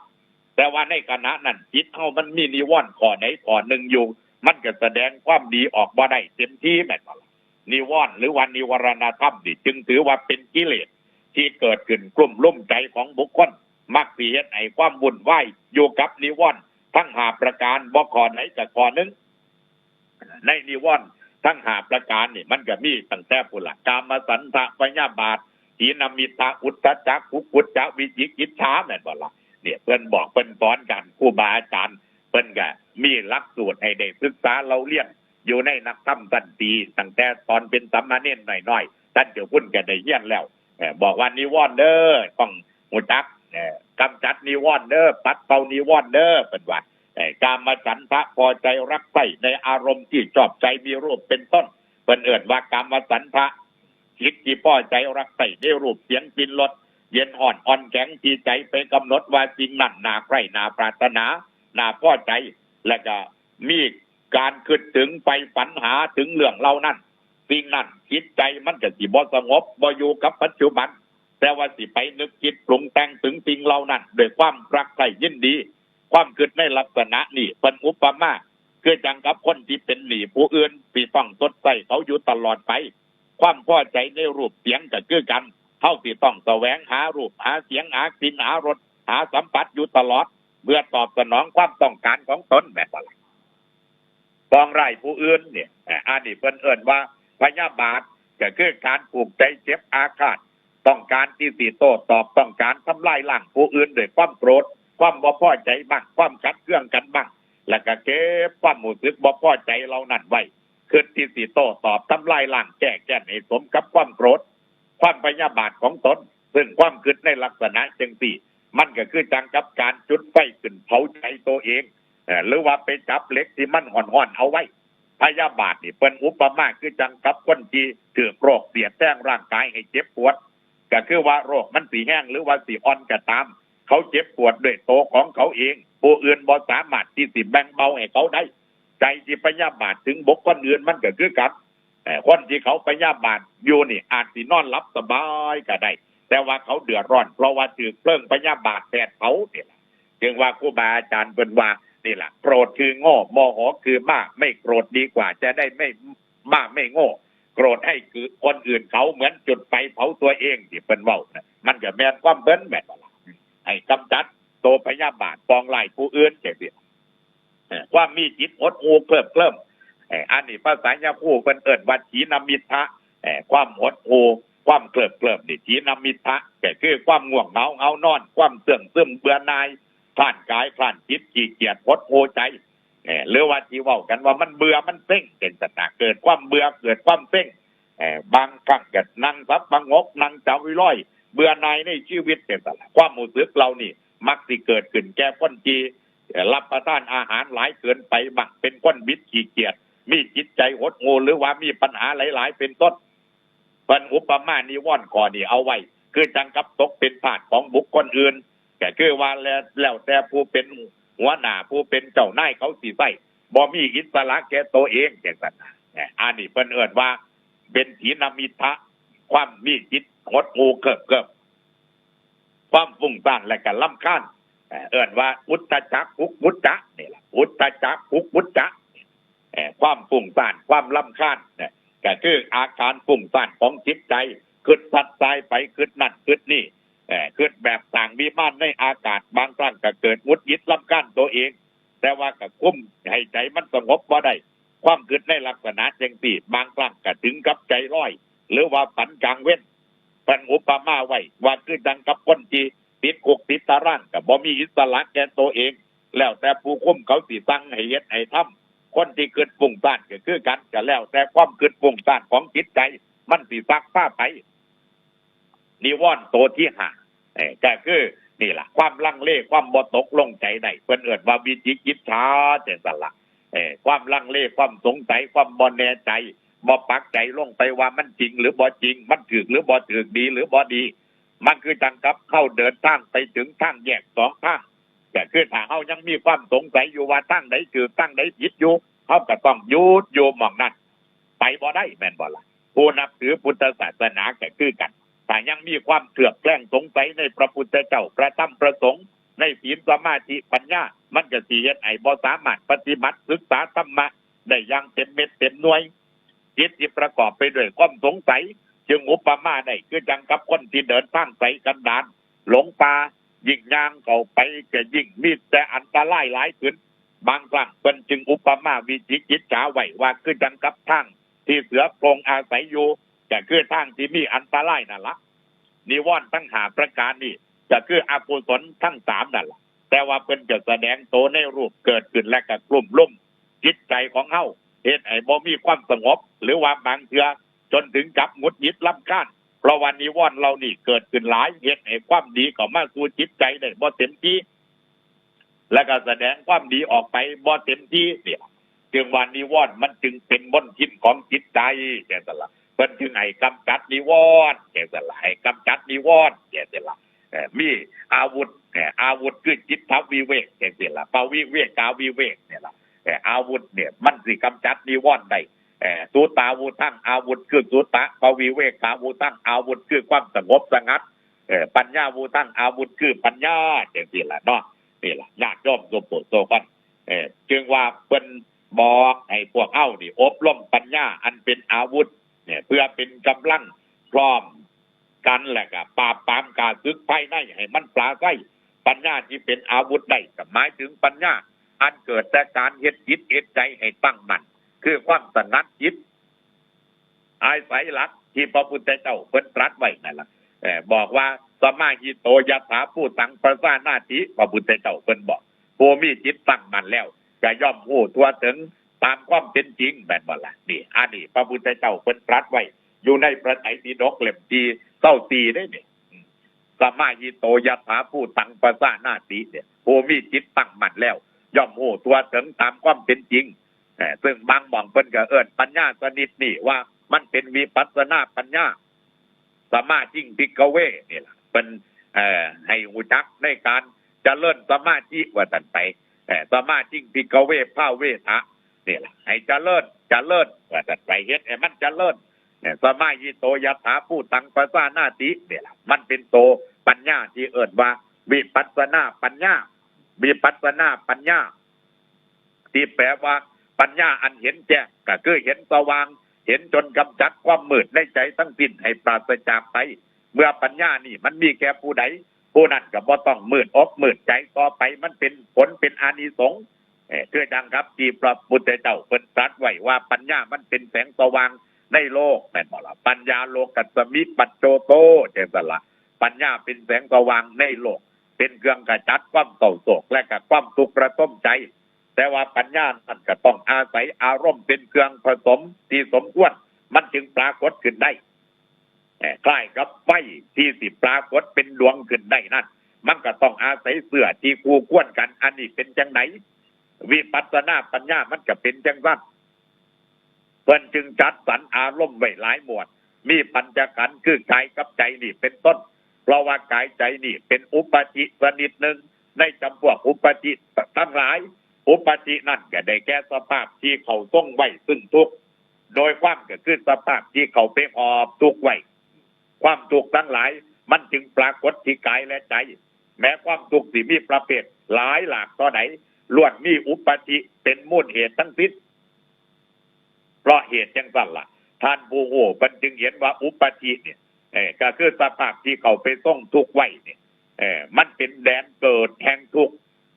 แต่ว่าในขณะนั้นจิตเฮามันมีนิวรณ์ข้อใดข้อหนึ่งอยู่ มันก็แสดงความดีออกบ่ได้เต็มที่แม่นบ่ล่ะ นิวรณ์หรือว่านิวรณธรรมนี่จึงถือว่าเป็นกิเลสที่เกิดขึ้นกลุ่มรุมใจของบุคคล มักสิเฮ็ดให้ความวุ่นวายอยู่กับนิวรณ์ทั้งห้าประการ บ่ข้อใดก็ข้อหนึ่ง ในนิวรณ์ทั้งห้าประการนี่มันก็มีตั้งแต่พุ้นล่ะ กามฉันทะ พยาบาท ถีนมิทธะ อุทธัจจะ กุกุจจะ วิจิกิจฉา แม่นบ่ล่ะ เนี่ยเพิ่นบอกเพิ่นสอนกัน ครูบาอาจารย์เพิ่นก็มีหลักสูตรให้ได้ศึกษาเล่าเรียนอยู่ในนักธรรมชั้นตรี ตั้งแต่ตอนเป็นสามเณรน้อยๆ ท่านเจ้าคุณก็ได้เรียนแล้ว เอ่อ บอกว่านิวรณ์เด้อ ต้องรู้จัก เอ่อ กำจัดนิวรณ์เด้อ ปัดเป่านิวรณ์เด้อ เพิ่นว่า เอ่อ กามฉันทะ พอใจรักใคร่ในอารมณ์ที่ชอบใจมีรูปเป็นต้น เพิ่นเอิ้นว่ากามฉันทะ จิตที่พอใจรักใคร่ในรูปเสียงกลิ่นรส เย็นฮ้อนอ่อนแข็งที่ใจไปกำหนดว่าสิ่งนั้นน่าใคร่น่าปรารถนา น่าพอใจ และก็มีการคิดถึงใฝ่ฝันหาถึงเรื่องเหล่านั้น สิ่งนั้นจิตใจมันก็สิบ่สงบ บ่อยู่กับปัจจุบัน แต่ว่าสิไปนึกคิดปรุงแต่งถึงสิ่งเหล่านั้นด้วยความรักใคร่ยินดี ความคิดในลักษณะนี้เพิ่นอุปมาคือจั่งกับคนที่เป็นหนี้ผู้อื่น ที่ต้องชดใช้เขาอยู่ตลอดไป ความพอใจในรูปเสียงก็คือกัน เฮาสิต้องแสวงหารูป หาเสียง หากลิ่น หารส หาสัมผัสอยู่ตลอด เพื่อตอบสนองความต้องการของตน แม่นบ่ล่ะ ปองร้ายผู้อื่นเนี่ย อ่า อันนี้เพิ่นเอิ้นว่าพยาบาท ก็คือการผูกใจเจ็บอาฆาต ต้องการที่สิโต้ตอบ ต้องการทำลายล้างผู้อื่นด้วยความโกรธ ความบ่พอใจบ้าง ความขัดเคืองกันบ้าง แล้วก็เก็บความรู้สึกบ่พอใจเหล่านั้นไว้ คิดที่สิโต้ตอบทำลายล้างแก้แค้นให้สมกับความโกรธ ความพยาบาทของตน ซึ่งความคิดในลักษณะจั่งซี้ มันก็คือจั่งกับการจุดไฟขึ้นเผาใจตัวเอง เอ่อ หรือว่าไปจับเหล็กที่มันฮ้อนๆเอาไว้ พยาบาทนี่เพิ่นอุปมาคือจั่งกับคนที่ถูกโรคเสียดแทงร่างกายให้เจ็บปวด ก็คือว่าโรคมันสิแฮงหรือว่าสิอ่อนก็ตาม เขาเจ็บปวดด้วยตัวของเขาเอง ผู้อื่นบ่สามารถที่สิแบ่งเบาให้เขาได้ ใจที่พยาบาทถึงบุคคลอื่นมันก็คือกัน เอ่อ คนที่เขาพยาบาทอยู่นี่อาจสินอนหลับสบายก็ได้ แต่ว่าเขาเดือดร้อน เพราะว่าถูกเพลิงพยาบาทแผดเผานี่ล่ะ จึงว่าครูบาอาจารย์เพิ่นว่า นี่ล่ะ โกรธคือโง่ โมโหคือบ้า ไม่โกรธดีกว่า จะได้ไม่บ้าไม่โง่ โกรธให้คือคนอื่นเขาเหมือนจุดไฟเผาตัวเอง ที่เพิ่นเว้านะ มันก็แม่นความเพิ่นแม่นบ่ล่ะ ให้กำจัดตัวพยาบาทปองร้ายผู้อื่นจั่งซี้ เอ่อ ความมีจิตหดหู่เคลิบเคลิ้ม เอ่อ อันนี้ภาษายาคูเพิ่นเอิ้นว่าถีนมิทธะ เอ่อ ความหดหู่ ความเคลิบเคลิ้มนี่ถีนมิทธะ ก็คือความง่วงเหงาเหงานอน ความเสื่องซึมเบื่อหน่าย คลานกายคลานจิต ขี้เกียจหดหู่ใจ เอ่อ หรือว่าที่เว้ากันว่ามันเบื่อมันเซ็งจั่งซั้นนะ เกิดความเบื่อเกิดความเซ็ง เอ่อ บางครั้งก็นั่งสับประงก นั่งจำวิลอย เบื่อหน่ายในชีวิตจั่งซั้นล่ะ ความรู้สึกเหล่านี้มักสิเกิดขึ้นแก่คนที่ เอ่อ รับประทานอาหารหลายเกินไปบ้าง เป็นคนบิดขี้เกียจ มีจิตใจหดหู่ หรือว่ามีปัญหาหลายๆเป็นต้น เพิ่นอุปมานิวรณ์ข้อนี้เอาไว้ คือจั่งกับตกเป็นทาสของบุคคลอื่น ก็คือว่าแล้ว แล้วแต่ผู้เป็น หัวหน้าผู้เป็นเจ้านายเขาสิใช้ บ่มีอิสระแก่ตัวเองจังซั่นนะ อันนี้เพิ่นเอิ้นว่าเป็นถีนมิทะ ความมีจิตหดหู่เคิบเคิบ ความฟุ้งซ่านและก็รำคาญ เอ่อเอิ้นว่าอุทธัจจะกุกุจจะนี่ล่ะ อุทธัจจะกุกุจจะ เอ่อความฟุ้งซ่าน ความรำคาญเนี่ย ก็คืออาการฟุ้งซ่านของจิตใจ คิดซัดสายไป คิดนั่นคิดนี่ เอ่อคิดแบบสร้างวิมานในอากาศ บางครั้งก็เกิดหงุดหงิดรำคาญตัวเอง แต่ว่าก็คุมให้ใจมันสงบบ่ได้ ความคิดในลักษณะจังซี่ บางครั้งก็ถึงกับใจลอย หรือว่าฝันกลางเว็น เพิ่นอุปมาไว้ว่าคือจั่งกับคนที่ติดคุกติดตาราง ก็บ่มีอิสระแก่ตัวเอง แล้วแต่ผู้คุมเขาสิสั่งให้เฮ็ดให้ทำ คนที่คิดฟุ้งซ่านก็คือกัน ก็แล้วแต่ความคิดฟุ้งซ่านของจิตใจ มันสิซักพาไป นิวรณ์ตัวที่ห้า เอ่อก็คือนี่ล่ะ ความลังเล ความบ่ตกลงใจได้ เพิ่นเอิ้นว่าวิจิกิจฉาจังซั่นล่ะ เอ่อความลังเล ความสงสัย ความบ่แน่ใจ บ่ปักใจลงไปว่ามันจริงหรือบ่จริง มันถูกหรือบ่ถูก ดีหรือบ่ดี มันคือจั่งกับเฮาเดินทางไปถึงทางแยกสองทาง ก็คือถ้าเฮายังมีความสงสัยอยู่ว่าทางใดถูก ทางใดผิดอยู่ เฮาก็ต้องหยุดอยู่หม่องนั้น ไปบ่ได้ แม่นบ่ล่ะ ผู้นับถือพุทธศาสนาก็คือกัน ถ้ายังมีความเคลือบแคลงสงสัยในพระพุทธเจ้า พระธรรม พระสงฆ์ ในศีล สมาธิ ปัญญา มันก็สิเฮ็ดให้บ่สามารถปฏิบัติศึกษาธรรมะได้อย่างเต็มเม็ดเต็มหน่วย จิตที่ประกอบไปด้วยความสงสัย จึงอุปมาได้คือจั่งกับคนที่เดินทางไกลกันดาร หลงป่า ยิ่งย่างเข้าไปก็ยิ่งมีแต่อันตรายหลายขึ้น บางครั้งเพิ่นจึงอุปมาวิจิกิจฉาไว้ว่าคือจั่งกับทางที่เสือโคร่งอาศัยอยู่ ก็คือทางที่มีอันตรายนั่นละ นิวรณ์ทั้งห้าประการนี่ก็คืออกุศลทั้งสามนั่นละ แต่ว่าเพิ่นจะแสดงตัวในรูปเกิดขึ้นและก็กลุ่มลุ่มจิตใจของเฮา เฮ็ดให้บ่มีความสงบ หรือว่าบางเทื่อจนถึงกับหงุดหงิดรำคาญ เพราะว่านิวรณ์เหล่านี้เกิดขึ้นหลาย เฮ็ดให้ความดีเข้ามาสู่จิตใจได้บ่เต็มที่ และก็แสดงความดีออกไปบ่เต็มที่เนี่ย จึงว่านิวรณ์มันจึงเป็นมลทินของจิตใจจังซั่นล่ะ เพิ่นจึงให้กำจัดนิวรณ์จังซั่นล่ะ ให้กำจัดนิวรณ์จังซั่นล่ะ เอ่อมีอาวุธ เอ่ออาวุธคือจิตตวิเวกจังซี่ล่ะ ปวิเวกาวิเวกเนี่ยล่ะ เอ่ออาวุธเนี่ยมันสิกำจัดนิวรณ์ได้ เอ่อสุตาวุธัง อาวุธคือสุตะ ปวิเวกาวุธัง อาวุธคือความสงบสงัด เอ่อปัญญาวุธัง อาวุธคือปัญญาจังซี่ล่ะเนาะ นี่ล่ะ ญาติโยมสุโขโตกัน เอ่อจึงว่าเพิ่นบอกให้พวกเฮานี่อบรมปัญญาอันเป็นอาวุธ เนี่ย เพื่อเป็นกำลังพร้อมกัน และก็ปราบปรามข้าศึกภายในให้มันปราศรัย ปัญญาที่เป็นอาวุธได้ก็หมายถึงปัญญาอันเกิดแต่การเฮ็ดจิตเฮ็ดใจให้ตั้งมั่น คือความสงัดจิต อาศัยหลักที่พระพุทธเจ้าเพิ่นตรัสไว้นั่นล่ะ เอ่อบอกว่า สมาหิโต ยัตถาภูตัง ปัสสานาติ พระพุทธเจ้าเพิ่นบอก ผู้มีจิตตั้งมั่นแล้ว ก็ย่อมรู้ทั่วถึงตามความเป็นจริง แม่นบ่ล่ะ นี่ อันนี้พระพุทธเจ้าเพิ่นตรัสไว้ อยู่ในพระไตรปิฎกเล่มที่ซาวสี่เด้นี่ สมาหิโต ยัตถาภูตัง ปัสสานาติ เนี่ย ผู้มีจิตตั้งมั่นแล้ว ย่อมรู้ทั่วถึงตามความเป็นจริง เอ่อซึ่งบางหม่องเพิ่นก็เอิ้นปัญญาชนิดนี้ว่ามันเป็นวิปัสสนาปัญญา สมาธิง ภิกขเว นี่ล่ะ เพิ่น เอ่อ ให้รู้จักในการเจริญสมาธิว่าซั่นไป เอ่อ สมาธิง ภิกขเว ภาเวทะ นี่ล่ะ ให้เจริญ เจริญว่าซั่นไป เฮ็ดให้มันเจริญ เอ่อ สมาหิโต ยัตถาภูตัง ปัสสานาติ นี่ล่ะ มันเป็นโตปัญญาที่เอิ้นว่าวิปัสสนาปัญญา วิปัสสนาปัญญา ที่แปลว่าปัญญาอันเห็นแจ้ง ก็คือเห็นสว่าง เห็นจนกำจัดความมืดในใจทั้งสิ้นให้ปราศจากไป เมื่อปัญญานี่มันมีแก่ผู้ใด ผู้นั้นก็บ่ต้องมืดอกมืดใจต่อไป มันเป็นผลเป็นอานิสงส์ เอ่อคือดังกับที่พระพุทธเจ้าเพิ่นตรัสไว้ว่าปัญญามันเป็นแสงสว่างในโลก แม่นบ่ล่ะ ปัญญาโลกัสสมิปัจโจโต จังซั่นล่ะ ปัญญาเป็นแสงสว่างในโลก เป็นเครื่องขจัดความเศร้าโศก และก็ความทุกข์ระทมใจ แต่ว่าปัญญานั้นก็ต้องอาศัยอารมณ์เป็นเครื่องผสมที่สมควร มันจึงปรากฏขึ้นได้ เอ่อคล้ายกับไฟที่สิปรากฏเป็นดวงขึ้นได้นั้น มันก็ต้องอาศัยเสื้อที่คู่ควรกัน อันนี้เป็นจังได วิปัสสนาปัญญามันก็เป็นจังซั่น เพิ่นจึงจัดสรรอารมณ์ไว้หลายหมวด มีปัญจขันธ์คือกายกับใจนี่เป็นต้น เพราะว่ากายใจนี่เป็นอุปาทิชนิดหนึ่ง ในจำพวกอุปาทิทั้งหลาย อุปาทินั่นก็ได้แก่สภาพที่เขาทรงไว้ซึ่งทุกข์ โดยความก็คือสภาพที่เขาไปหอบทุกข์ไว้ ความทุกข์ทั้งหลายมันจึงปรากฏที่กายและใจ แม้ความทุกข์ที่มีประเภทหลายหลากต่อไหน ล้วนมีอุปาทิเป็นมูลเหตุทั้งสิ้น เพราะเหตุจังซั่นล่ะ ท่านผู้ฮู้เพิ่นจึงเห็นว่าอุปาทิเนี่ย เอ่อ ก็คือสภาพที่เขาไปทรงทุกข์ไว้เนี่ย เอ่อ มันเป็นแดนเกิดแห่งทุกข์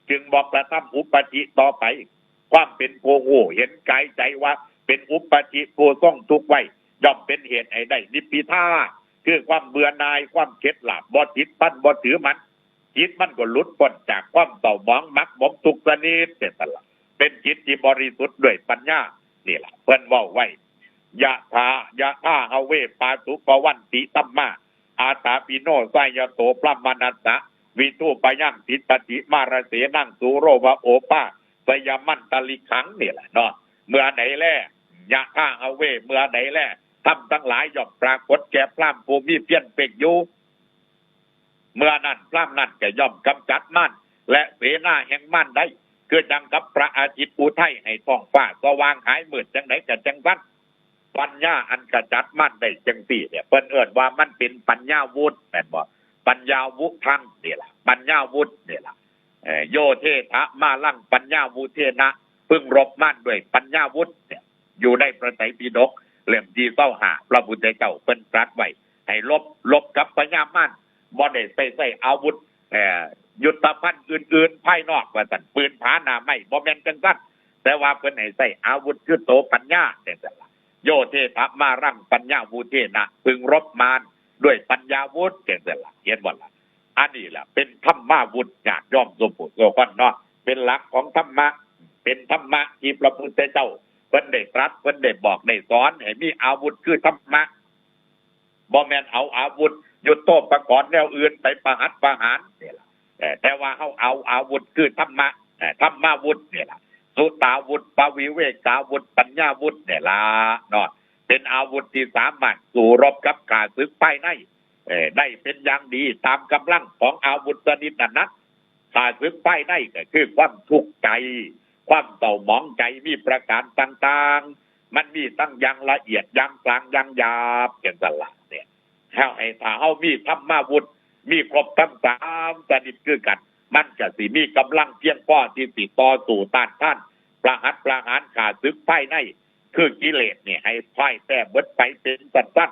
จึงบ่กระทำอุปาทิต่อไป ความเป็นผู้ฮู้เห็นกายใจว่าเป็นอุปาทิผู้ทรงทุกข์ไว้ ย่อมเป็นเหตุให้ได้นิพพิทา คือความเบื่อหน่าย ความเข็ดหลาบ บ่ติดพัน บ่ถือมัน จิตมันก็หลุดพ้นจากความเศร้าหมองหมักหมมทุกชนิดเสียสละ เป็นจิตที่บริสุทธิ์ด้วยปัญญา นี่แหละเพิ่นเว้าไว้ ยะถา ยะถาหะเวปาสุปวันติธัมมา อาตาปิโนสายโตพรหมนัสสะ วิทูปยังติตติมารเสนังสุโรวะโอปาสยมันตลิขัง นี่แหละเนาะ เมื่อใดแล ยะถาหะเว เมื่อใดแล ธรรมทั้งหลายย่อมปรากฏแก่พราหมณ์ผู้มีเพียรเพ่งอยู่ เมื่อนั้นพราหมณ์นั้นก็ย่อมกำจัดมารและเสนาแห่งมารได้ คือจังกับพระอาทิตย์อุทัยให้ท้องฟ้าสว่างหายมืดจังใดก็จังซั่น ปัญญาอันขจัดมารได้จังซี่เนี่ย เพิ่นเอิ้นว่ามันเป็นปัญญาวุธ แม่นบ่ ปัญญาวุธัง นี่ล่ะ ปัญญาวุธ นี่ล่ะ เอ่อ โยเทถะมาลังปัญญาวุเทนะ พึงรบมารด้วยปัญญาวุธเนี่ย อยู่ในพระไตรปิฎกเล่มที่ซาวห้า พระพุทธเจ้าเพิ่นตรัสไว้ ให้รบ รบกับพญามาร บ่ได้ไปใช้อาวุธ เอ่อ ยุทธภัณฑ์อื่นๆ ภายนอกว่าซั่น ปืนผาหน้าไม้ บ่แม่นจังซั่น แต่ว่าเพิ่นให้ใช้อาวุธคือโตปัญญาจังซั่นล่ะ โยเทถะมาลังปัญญาวุเทนะ พึงรบมารด้วยปัญญาวุธจังซั่นล่ะ เห็นบ่ล่ะ อันนี้แหละเป็นธรรมาวุธ ญาติโยมสุผู้สุคนเนาะ เป็นหลักของธรรมะ เป็นธรรมะที่พระพุทธเจ้าเพิ่นได้ตรัส เพิ่นได้บอก ได้สอน ให้มีอาวุธคือธรรมะ บ่แม่นเอาอาวุธยุทโธปกรณ์แนวอื่นไปประหัตประหารนี่ล่ะ เอ่อ แต่ว่าเฮาเอาอาวุธคือธรรมะ เอ่อ ธรรมาวุธนี่ล่ะ สุตาวุธ ปวิเวกาวุธ ปัญญาวุธนี่ล่ะเนาะ เป็นอาวุธที่สามารถสู้รบกับข้าศึกภายใน เอ่อ ได้เป็นอย่างดีตามกำลังของอาวุธชนิดนั้นนะ ข้าศึกภายในก็คือความทุกข์ใจ ความเศร้าหมองใจมีประการต่างๆ มันมีทั้งอย่างละเอียด อย่างกลาง อย่างหยาบจังซั่นล่ะเนี่ย เฮาให้ ถ้าเฮามีธรรมาวุธ มีครบทั้งสามชนิดคือกัน มันก็สิมีกำลังเพียงพอที่สิต่อสู้ต้านทาน ประหัตประหารข้าศึกภายใน คือกิเลสเนี่ย ให้พ่ายแพ้เบิดไปเป็นสั้น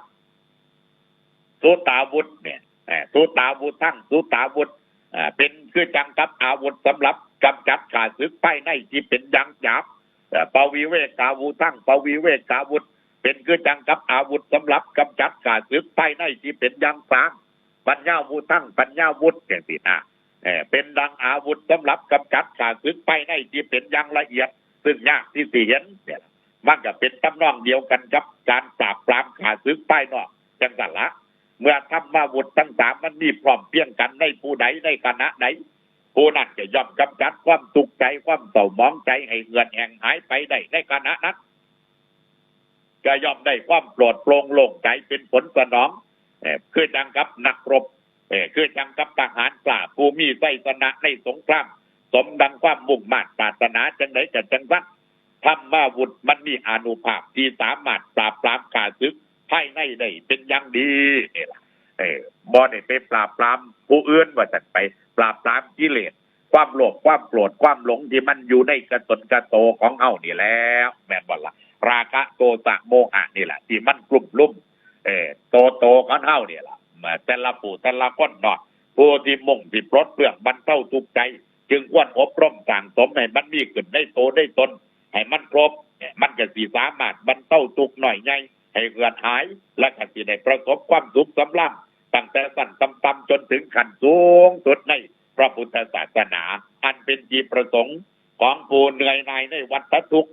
ๆ สุตาวุธเนี่ย เอ่อ สุตาวุธัง สุตาวุธ เอ่อ เป็นคือจังกับอาวุธสำหรับกำจัดข้าศึกภายในที่เป็นอย่างหยาบ เอ่อ ปวิเวกาวุธัง ปวิเวกาวุธ เป็นคือจังกับอาวุธสำหรับกำจัดข้าศึกภายในที่เป็นอย่างกลาง ปัญญาวุธัง ปัญญาวุธจังซี่นะ เอ่อ เป็นดังอาวุธสำหรับกำจัดข้าศึกภายในที่เป็นอย่างละเอียด ซึ่งยากที่สิเห็นเนี่ย มันก็เป็นทำนองเดียวกันกับการปราบปรามข้าศึกภายนอกจังซั่นละ เมื่อธรรมาวุธทั้งสามมันมีพร้อมเพียงกันในผู้ใดในขณะใด ผู้นั้นจะย่อมกำจัดความทุกข์ใจ ความเศร้าหมองใจให้เหือดแห้งหายไปได้ในขณะนั้น จะย่อมได้ความโปร่งโปร่งโล่งใจเป็นผลสนอง เอ่อ คือจังกับนักรบ เอ่อ คือจังกับทหารกล้าผู้มีชัยชนะในสงคราม สมดังความมุ่งมาดปรารถนาจังใดก็จังซั่น ธรรมาวุธมันมีอานุภาพที่สามารถปราบปรามข้าศึกภายในได้เป็นอย่างดีนี่ล่ะ เออ บ่ได้ไปปราบปรามผู้อื่นว่าซั่น ไปปราบปรามกิเลส ความโลภ ความโกรธ ความหลงที่มันอยู่ในกระตนกระโตของเฮานี่แหละ แม่นบ่ล่ะ ราคะ โทสะ โมหะนี่แหละ ที่มันกลุ่มรุม เออ โตโตของเฮานี่ล่ะ แต่ละผู้แต่ละคนเนาะ ผู้ที่มุ่งที่ปลดเปลื้องบรรเทาทุกข์ใจ จึงควรอบรมสั่งสมให้มันมีขึ้นในโตในตน ให้มันครบ มันก็สิสามารถบรรเทาทุกข์น้อยใหญ่ให้เหือดหาย และก็สิได้ประสบความสุขสำราญ ตั้งแต่ขั้นต่ำๆจนถึงขั้นสูงสุดในพระพุทธศาสนา อันเป็นที่ประสงค์ของผู้เหนื่อยหน่ายในวัฏทุกข์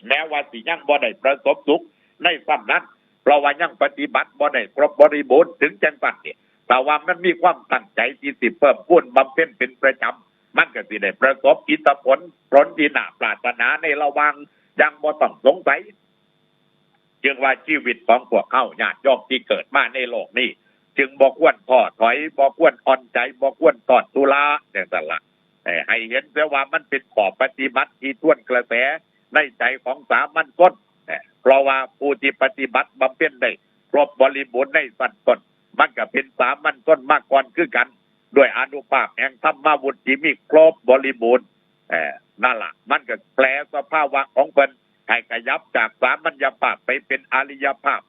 แม้ว่าสิยังบ่ได้ประสบสุขในซ้ำนั้น เพราะว่ายังปฏิบัติบ่ได้ครบบริบูรณ์ ถึงจังซั่นเนี่ย แต่ว่ามันมีความตั้งใจที่สิเพิ่มพูนบำเพ็ญเป็นประจำ มันก็สิได้ประสบอิทธิผล ผลที่น่าปรารถนาในระหว่างอย่างบ่ต้องสงสัย จึงว่าชีวิตของพวกเฮาญาติโยมที่เกิดมาในโลกนี้ จึงบ่ควรท้อถอย บ่ควรอ่อนใจ บ่ควรทอดทุลาจังซั่นละ เอ่อให้เห็นเสียว่ามันเป็นข้อปฏิบัติที่ทวนกระแสในใจของสามัญชน เอ่อเพราะว่าผู้ที่ปฏิบัติบำเพ็ญได้ครบบริบูรณ์ในชั้นต้น มันก็เป็นสามัญชนมาก่อนคือกัน ด้วยอานุภาพแห่งธรรมาวุธที่มีครบบริบูรณ์ เอ่อนั่นล่ะ มันก็แปลสภาวะของเพิ่นให้ขยับจากสามัญญภาพไปเป็นอริยภาพ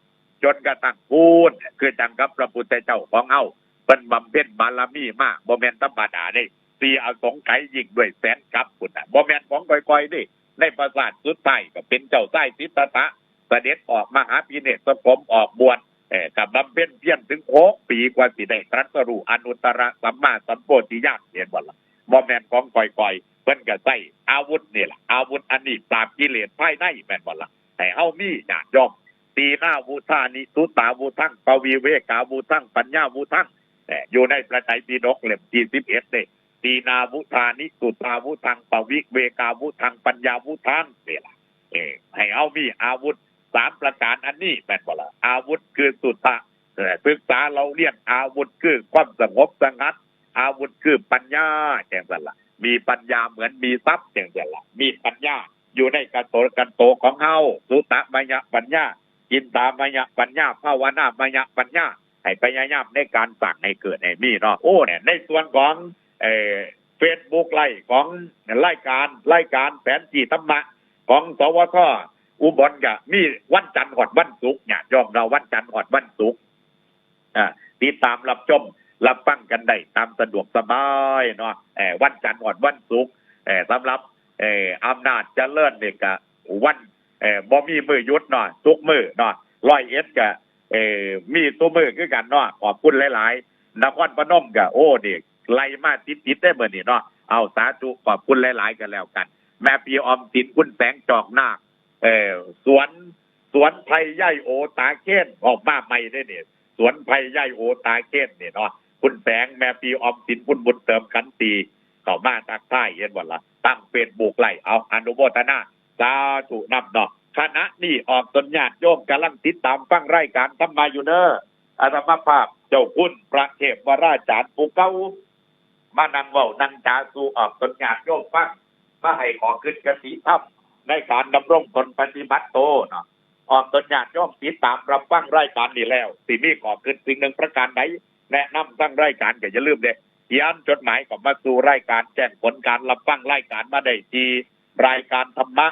จนกระทั่งพูนคือจังกับพระพุทธเจ้าของเฮา เพิ่นบำเพ็ญบารมีมาบ่แม่นธรรมดาเด้ สี่อสงไขยยิ่งด้วยแสนกัปพุ้นน่ะ บ่แม่นของค่อยๆเด้ ในปราสาทสุดท้ายก็เป็นเจ้าชายสิทธัตถะ เสด็จออกมหาภิเนศกรมออกบวช เอ่อก็บำเพ็ญเพียรถึงหกปีกว่าสิได้ตรัสรู้อนุตตรสัมมาสัมโพธิญาณ เห็นบ่ล่ะ บ่แม่นของค่อยๆ เพิ่นก็ใช้อาวุธนี่ล่ะ อาวุธอันนี้ปราบกิเลสภายใน แม่นบ่ล่ะ ให้เฮามีญาติโยม ตีนาวุธานิ สุตาวุธัง ปวิเวกาวุธัง ปัญญาวุธัง เอ่ออยู่ในพระไตรปิฎกเล่มที่สิบเอ็ดเด้ ตีนาวุธานิ สุตาวุธัง ปวิเวกาวุธัง ปัญญาวุธัง นี่ล่ะ เออให้เฮามีอาวุธสามประการอันนี้ แม่นบ่ล่ะ อาวุธคือสุตะ เอ่อศึกษาเล่าเรียน อาวุธคือความสงบสงัด อาวุธคือปัญญา จังซั่นล่ะ มีปัญญาเหมือนมีทรัพย์ จังซั่นล่ะ มีปัญญาอยู่ในกระโตกันโตของเฮา สุตะมยปัญญา จินตามยปัญญา ภาวนามยปัญญา ให้พยายามในการสร้างให้เกิดให้มีเนาะ โอ้เนี่ย ในส่วนของ เอ่อ Facebook Live ของรายการ รายการแผนที่ธรรมะของ สวท อุบล ก็มีวันจันทร์ฮอดวันศุกร์เนี่ย ยอมเราวันจันทร์ฮอดวันศุกร์ อ่า ติดตามรับชมรับฟังกันได้ตามสะดวกสบายเนาะ เอ่อวันจันทร์ฮอดวันศุกร์ เอ่อสำหรับ เอ่ออำนาจเจริญนี่ก็วัน เอ่อบ่มีมื้อหยุดเนาะ ทุกมื้อเนาะ ร้อยเอ็ดก็ เอ่อมีทุกมื้อคือกันเนาะ ขอบคุณหลายๆ นครพนมก็ โอ้นี่ ไล่มาติดๆได้มื้อนี้เนาะ เอาสาธุ ขอบคุณหลายๆ กันแล้วกัน แม่พี่ออมสิน คุณแสงจอกนาค เอ่อสวน สวนไผ่ใหญ่โอตาเคน ออกมาใหม่ได้เนี่ย สวนไผ่ใหญ่โอตาเคนเนี่ยเนาะ คุณแสง แม่ปีออมสิน คุณบุญเติม ขันตี เข้ามาทักทาย เห็นบ่ล่ะ ตั้งFacebook Live เอาอนุโมทนา สาธุนำเนาะ ขณะนี้ออกตนญาติโยมกำลังติดตามฟังรายการธรรมาอยู่เนอ อาตมาภาพเจ้าคุณพระเทพวราจารย์ผู้เก่า มานั่งเว้านั่งจาสู่ออกตนญาติโยมฟัง มาให้ข้อคิดคติธรรมในการดำรงตนปฏิบัติโตเนาะ ออกตนญาติโยมติดตามรับฟังรายการนี้แล้ว สิมีข้อคิดสิ่งหนึ่งประการใด แนะนำทางรายการก็อย่าลืมเด้ เขียนจดหมายเข้ามาสู่รายการ แจ้งผลการรับฟังรายการมาได้ที่รายการธรรมะ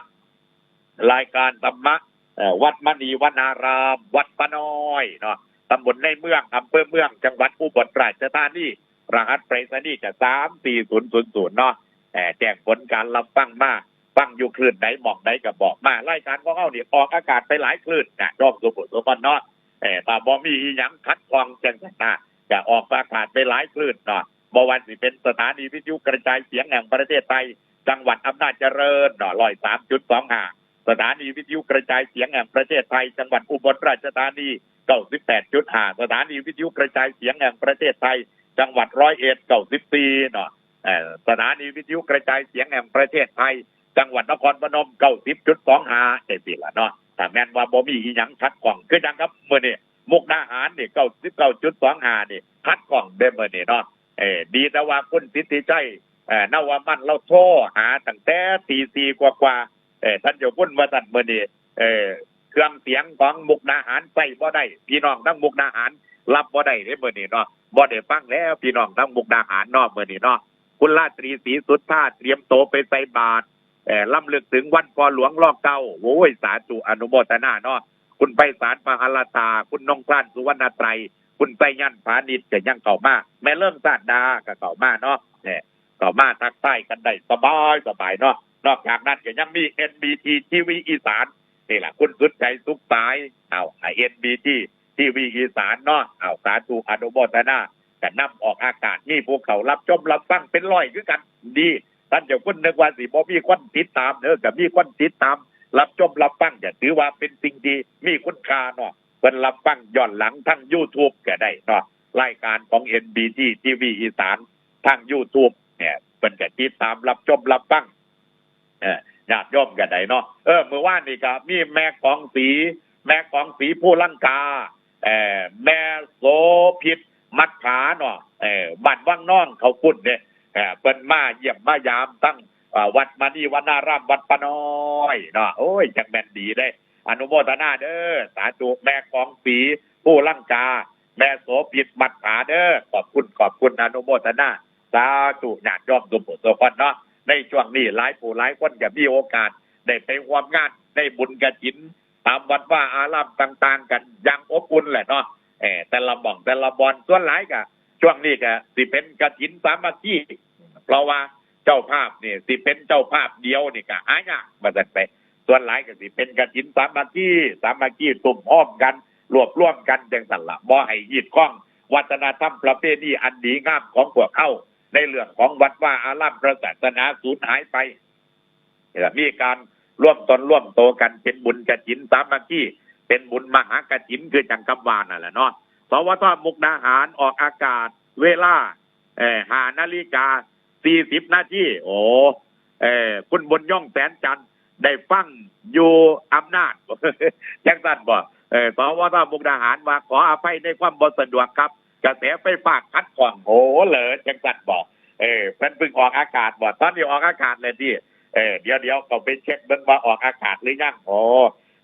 รายการธรรมะ เอ่อวัดมณีวนาราม วัดป่าน้อยเนาะ ตำบลในเมือง อำเภอเมือง จังหวัดอุบลราชธานี รหัสไปรษณีย์ก็สามสี่ศูนย์ศูนย์ศูนย์เนาะ เอ่อแจ้งผลการรับฟังมา ฟังอยู่คลื่นใดหม่องใดก็บอกมา รายการของเฮานี่ออกอากาศไปหลายคลื่นนะ โยมสุภุสุพนเนาะ เอ่อถ้าบ่มีอีหยังขัดข้องจังซั่นนะ ก็ออกอากาศไปหลายคลื่นเนาะ บ่ว่าสิเป็นสถานีวิทยุกระจายเสียงแห่งประเทศไทย จังหวัดอำนาจเจริญเนาะ ร้อยสามจุดสองห้า สถานีวิทยุกระจายเสียงแห่งประเทศไทย จังหวัดอุบลราชธานี เก้าสิบแปดจุดห้า สถานีวิทยุกระจายเสียงแห่งประเทศไทย จังหวัดร้อยเอ็ด เก้าสิบสี่เนาะ เอ่อสถานีวิทยุกระจายเสียงแห่งประเทศไทย จังหวัดนครพนม เก้าสิบจุดสองห้า จังซี่ล่ะเนาะ ถ้าแม่นว่าบ่มีอีหยังขัดข้อง คือจังกับมื้อนี้ มุกดาหารนี่ เก้าสิบเก้าจุดสองห้า นี่ ขัดข้องเด้มื้อนี้เนาะ เออดีแต่ว่าคุณสิทธิชัย เอ่อนวมัน เราโทรหาตั้งแต่ตีสี่กว่าๆ เอ่อท่านเจ้าคุณว่าซั่น มื้อนี้ เอ่อเครื่องเสียงของมุกดาหารใช้บ่ได้ พี่น้องทางมุกดาหารรับบ่ได้เด้มื้อนี้เนาะ บ่ได้ฟังแล้วพี่น้องทางมุกดาหารเนาะ มื้อนี้เนาะ คุณราตรี ศรีสุทธา เตรียมโตไปใส่บาตร เอ่อรำลึกถึงวันพ่อหลวง ร.เก้า โอ้ย สาธุอนุโมทนาเนาะ คุณไพศาล มหาลาตา คุณนงคลาน สุวรรณไตร คุณไพยัน พานิชก็ยังเข้ามา แม่เลิง ซาดดา ก็เข้ามาเนาะ เนี่ย เข้ามาทักทายกันได้สบายสบายเนาะ นอกจากนั้นก็ยังมี เอ็นบีที ทีวีอีสาน นี่ล่ะ คุณสุดใจสุขสาย เอา เอ็นบีที ทีวีอีสานเนาะ เอา สาธุอนุโมทนา ก็นำออกอากาศ มีผู้เข้ารับชมรับฟังเป็นร้อยคือกัน ดี ท่านเจ้าคุณนึกว่าสิบ่มีคนติดตาม เออ ก็มีคนติดตาม รับชมรับฟัง ก็ถือว่าเป็นสิ่งที่มีคุณค่าเนาะ เพิ่นรับฟังย้อนหลังทาง YouTube ก็ได้เนาะ รายการของ เอ็นบีที ทีวีอีสาน ทาง YouTube เนี่ย เพิ่นก็ติดตามรับชมรับฟัง เออ ญาติโยมก็ได้เนาะ เออ มื้อวานนี่ก็มีแม่กองศรี แม่กองศรี ภูลังกา เอ่อ แม่โสภิต มัดผาเนาะ เอ่อ บ้านวังนอง เขาปุ้นเด้ เอ่อเพิ่นมาเยี่ยมมายามทั้งเอ่อวัดมณีวนารามวัดป่าน้อยเนาะ โอ้ยจังแม่นดีเด้ อนุโมทนาเด้อ สาธุ แม่กองศรีผู้ลังกา แม่โสภิตมัตถาเด้อ ขอบคุณขอบคุณ อนุโมทนา สาธุ ญาติโยมทุกผู้ทุกคนเนาะ ในช่วงนี้หลายผู้หลายคนก็มีโอกาสได้ไปร่วมงานในบุญกฐิน ตามวัดวาอารามต่างๆ กันอย่างอบอุ่นแหละเนาะ เออแต่ละหม่องแต่ละบ่อน ส่วนหลายก็ช่วงนี้ก็สิเป็นกฐินสามัคคี เพราะว่าเจ้าภาพนี่สิเป็นเจ้าภาพเดียวนี่ก็หายากว่าซั่นไป ส่วนหลายก็สิเป็นกฐินสามัคคี สามัคคีตุ้มโฮมกัน รวบรวมกันจังซั่นล่ะ บ่ให้ฮีดคองวัฒนธรรมประเพณีอันดีงามของพวกเฮา ในเรื่องของวัดวาอารามพระศาสนาสูญหายไป มีการร่วมตนร่วมโตกันเป็นบุญกฐินสามัคคี เป็นบุญมหากฐินคือจังคำว่านั่นแหละเนาะ สวท มุกดาหารออกอากาศเวลา เอ่อ ห้านาฬิกา สี่สิบนาที โอ้ เอ่อ คุณบุญยงแสนจันทร์ได้ฟังอยู่อำนาจ จังซั่นบ่ เอ่อ สวท มุกดาหารว่าขออภัยในความบ่สะดวกครับ กระแสไฟฟ้าขัดข้อง โอ้ เหรอ จังซั่นบ่ เออ เพิ่นเพิ่งออกอากาศบ่ ตอนนี้ออกอากาศแล้วติ เออ เดี๋ยวเดี๋ยวก็ไปเช็คเบิ่งว่าออกอากาศหรือยัง โอ้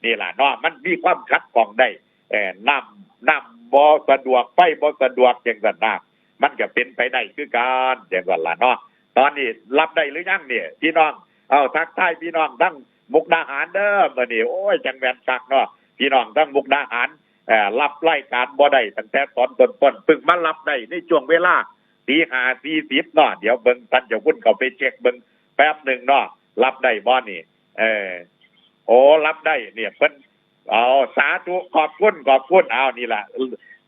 นี่ล่ะเนาะ มันมีความขัดข้องได้ เออ น้ำ น้ำบ่สะดวก ไฟบ่สะดวก จังซั่นนะ มันก็เป็นไปได้คือกัน จังซั่นล่ะเนาะ ตอนนี้รับได้หรือยังเนี่ย พี่น้อง เอาทักทายพี่น้องทั้งมุกดาหารเด้อ มื้อนี้ โอ้ย จังแม่นคักเนาะ พี่น้องทั้งมุกดาหาร เอ่อ รับรายการบ่ได้ตั้งแต่ตอนต้นๆ เพิ่งมารับได้ในช่วงเวลาตีห้าสี่สิบเนาะ เดี๋ยวเบิ่งท่านเจ้าคุณเข้าไปเช็คเบิ่งแป๊บหนึ่งเนาะ รับได้บ่นี่ เออ โอ้ รับได้เนี่ย เพิ่น เอา สาธุ ขอบคุณ ขอบคุณ เอา นี่ล่ะ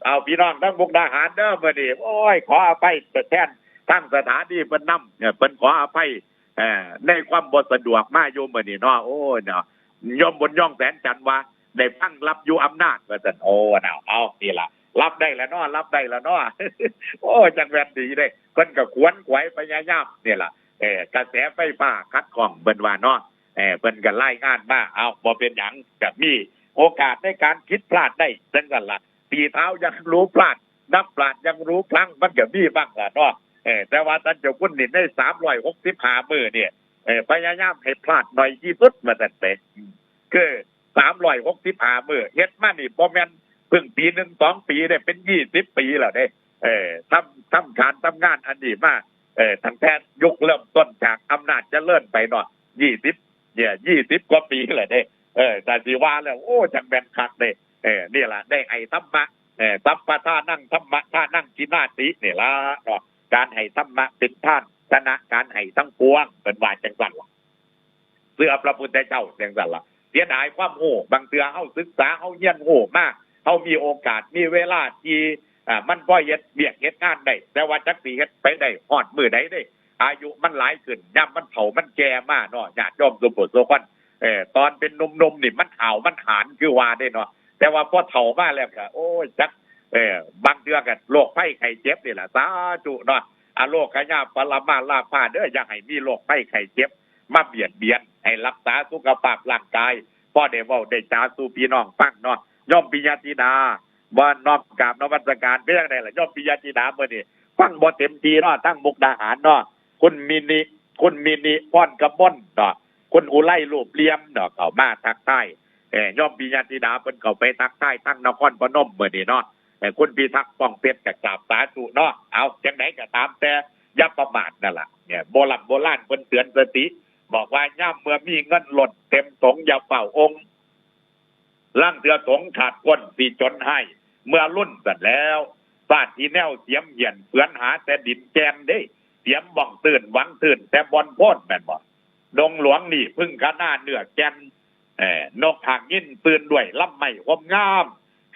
เอา พี่น้องทั้งมุกดาหารเด้อ มื้อนี้ โอ้ย ขออภัยแทนทางสถานีเพิ่นนำ เนี่ย เพิ่นขออภัย เอ่อ ในความบ่สะดวกมาอยู่มื้อนี้เนาะ โอ้ย เนาะ โยมบุญยงแสนจันทร์ว่า ได้ฟังรับอยู่อำนาจ ว่าซั่น โอ้ เนาะ เอา นี่ล่ะ รับได้แล้วเนาะ รับได้แล้วเนาะ โอ้ จังแม่นดีเด้ เพิ่นก็ขวนขวายพยายาม นี่ล่ะ เอ่อ กระแสไฟฟ้าขัดข้อง เพิ่นว่าเนาะ เอ่อ เพิ่นก็รายงานมา เอา บ่เป็นหยัง ก็มีโอกาสในการผิดพลาดได้ จังซั่นล่ะ ตีเท้ายังรู้พลาด นับปราชญ์ยังรู้พลั้ง มันก็มีบ้างล่ะเนาะ เออ แต่ว่าท่านเจ้าคุณนี่ในสามร้อยหกสิบห้ามื้อเนี่ย เออ พยายามให้พลาดน้อยที่สุด ว่าซั่นเด้ อืม คือสามร้อยหกสิบห้ามื้อ เฮ็ดมานี่บ่แม่นเพิ่งปีหนึ่งสองปีเด้ เป็นยี่สิบปีแล้วเด้ เออ ทำ ทำการทำงานอันนี้มา เออ ตั้งแต่ยุคเริ่มต้นจากอำนาจเจริญไปเนาะ ยี่สิบ เนี่ย ยี่สิบกว่าปีแล้วเด้ เออ แต่สิว่าแล้ว โอ้ จังแม่นคักเด้ เออ นี่ล่ะ ได้ให้ธรรมะ เออ สัพพะทานัง ธัมมะทานัง ทิฏฐานาติ นี่ล่ะเนาะ การให้ธรรมะเป็นทาน ชนะการให้ทั้งปวง เพิ่นว่าจังซั่นล่ะ เชื่อพระพุทธเจ้าจังซั่นล่ะ เสียดายความรู้ บางเทื่อเฮาศึกษา เฮาเรียนรู้มา เฮามีโอกาส มีเวลาที่ อ่า มันพอเฮ็ดเวียกเฮ็ดงานได้ แต่ว่าจักสิเฮ็ดไปได้ฮอดมื้อใดเด้ อายุมันหลายขึ้น ยามมันเฒ่ามันแก่มาเนาะ ญาติโยมทุกผู้ทุกคน เออ ตอนเป็นหนุ่มๆนี่มันห้าวมันหาญคือว่าเด้เนาะ แต่ว่าพอเฒ่ามาแล้วก็ โอ้ย จัก เออ บางเทื่อก็โรคภัยไข้เจ็บนี่ล่ะ สาธุเนาะ อโรคยาปรมาลาภาเด้อ อย่าให้มีโรคภัยไข้เจ็บมาเบียดเบียน ให้รักษาสุขภาพร่างกาย พอได้เว้าได้จาสู่พี่น้องฟังเนาะ โยมปิยะธิดา บ่น้อมกราบนมัสการ เป็นจั่งใดล่ะ โยมปิยะธิดา มื้อนี้ฟังบ่เต็มที่เนาะ ทั้งมุกดาหารเนาะ คุณมินิ คุณมินิ พรกมลเนาะ คุณอุไรรูปเหลี่ยมเนาะ เข้ามาทักทาย เอ่อ โยมปิยะธิดา เพิ่นเข้าไปทักทายทั้งนครพนมมื้อนี้เนาะ เอ่อ คุณพิทักษ์ ป้องเพชร ก็กราบสาธุเนาะ เอา จั่งใดก็ตามแต่ อย่าประมาทนั่นล่ะ เนี่ย โบร่ำโบราณเพิ่นเตือนสติ บอกว่ายามเมื่อมีเงินล้นเต็มตงอย่าเฝ้าองค์ ลางเทื่อตงขาดก้นสิจนไห้ เมื่อรุ่นสันแล้ว ฟาดที่แนวเสียมเหี่ยนเปือนหาแต่ดินแกนเด้ เสียมบ้องตื้นหวังตื้นแต่บอนโพนแม่นบ่ ดงหลวงนี่พึ่งคณาเนื้อแก่น เอ่อ นกหางยินตื่นด้วยลำไม้หวมงาม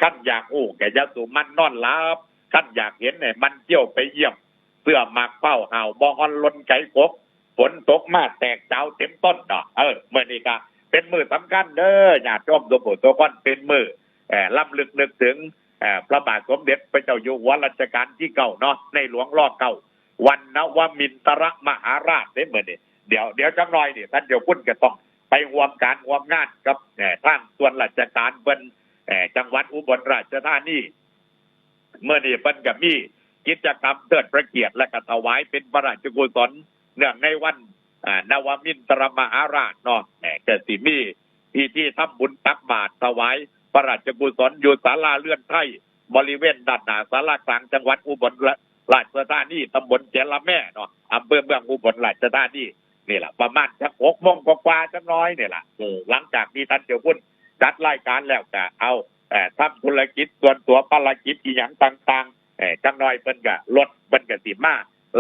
คันอยากฮู้ก็อย่าสุมันนอนหลับ คันอยากเห็นให้มันเที่ยวไปเยี่ยม เสื้อหมากเป้าห่าวบ่ฮอนลนไกกก ฝนตกมาแตกจาวเต็มต้นเนาะ เออ มื้อนี้ก็เป็นมื้อสำคัญเด้อ ญาติโยมทุกผู้ทุกคน เป็นมื้อ เอ่อ รำลึกนึกถึง เอ่อ พระบาทสมเด็จพระเจ้าอยู่หัวรัชกาลที่เก้าเนาะ ในหลวงรอเก้า วันนวมินทรมหาราชเด้มื้อนี้ เดี๋ยว เดี๋ยวจักหน่อยนี่ ท่านเจ้าคุณก็ต้องไปร่วมการร่วมงานกับ เอ่อ ทางส่วนราชการเพิ่น เอ่อ จังหวัดอุบลราชธานี มื้อนี้เพิ่นก็มี กิจกรรมเทิดพระเกียรติและก็ถวายเป็นพระราชกุศล เนื่องในวัน อ่า นวมินทรมหาราชเนาะ แหม ก็สิมีพิธีทำบุญตักบาตรถวายพระราชกุศลอยู่ศาลาเรือนไทย บริเวณด้านหน้าศาลากลางจังหวัดอุบลราชธานี ตำบลเจระแม่เนาะ อำเภอเมืองอุบลราชธานี นี่แหละ ประมาณจักหกโมงกว่าๆจักหน่อยนี่แหละ เออ หลังจากที่ท่านเจ้าคุณจัดรายการแล้วก็เอา เอ่อ ทำธุรกิจส่วนตัว ภารกิจอีหยังต่างๆ เอ่อ จักหน่อยเพิ่นก็ รถเพิ่นก็สิมา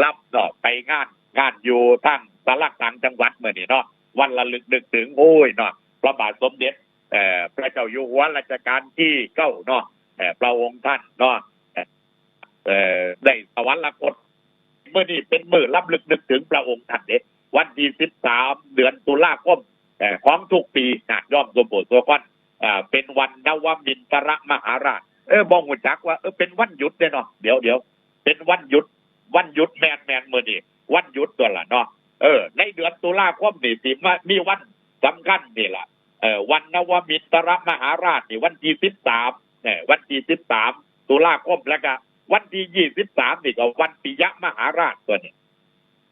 รับเนาะ ไปงาน งานอยู่ทางศาลากลางจังหวัดมื้อนี้เนาะ วันระลึกนึกถึง โอ้ยเนาะ พระบาทสมเด็จ เอ่อ พระเจ้าอยู่หัวรัชกาลที่เก้าเนาะ เอ่อ พระองค์ท่านเนาะ เอ่อ ได้สวรรคต มื้อนี้เป็นมื้อรำลึกนึกถึงพระองค์ท่านเด้ วันที่สิบสาม เดือนตุลาคม เอ่อ ของทุกปี ญาติโยมสู่ผู้สู่คน เอ่อ เป็นวันนวมินทรมหาราช เออ บ่ฮู้จักว่า เออ เป็นวันหยุดเด้เนาะ เดี๋ยวเดี๋ยว เป็นวันหยุด วันหยุด แม่นแม่น มื้อนี้วันหยุดตั๊วล่ะเนาะ เออ ในเดือนตุลาคมนี่สิมามีวันสำคัญนี่ล่ะ เออ วันนวมินทรมหาราชนี่วันที่สิบสาม เออ วันที่สิบสามตุลาคม แล้วก็วันที่ยี่สิบสามนี่ก็วันปิยมหาราชตั๊วนี้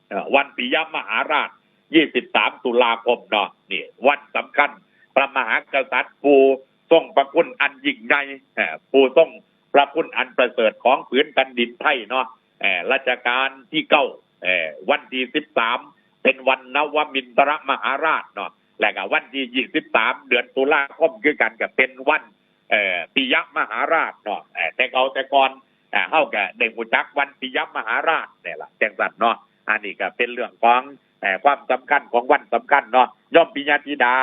เอ่อ วันปิยมหาราช ยี่สิบสามตุลาคมเนาะ นี่วันสำคัญ พระมหากษัตริย์ผู้ทรงพระคุณอันยิ่งใหญ่ เอ่อ ผู้ทรงพระคุณอันประเสริฐของผืนแผ่นดินไทยเนาะ เอ่อ รัชกาลที่เก้า เอ่อ วันที่สิบสาม เป็นวันนวมินทรมหาราชเนาะ และก็วันที่ยี่สิบสาม เดือนตุลาคมคือกันก็เป็นวัน เอ่อ ปิยมหาราชเนาะ เอ่อ แต่เก่าแต่ก่อน เอ่อ เฮาก็ได้ฮู้จักวันปิยมหาราชนี่ล่ะ จังซั่นเนาะ อันนี้ก็เป็นเรื่องของ เอ่อ ความสำคัญของวันสำคัญเนาะ โยมปิยธิดา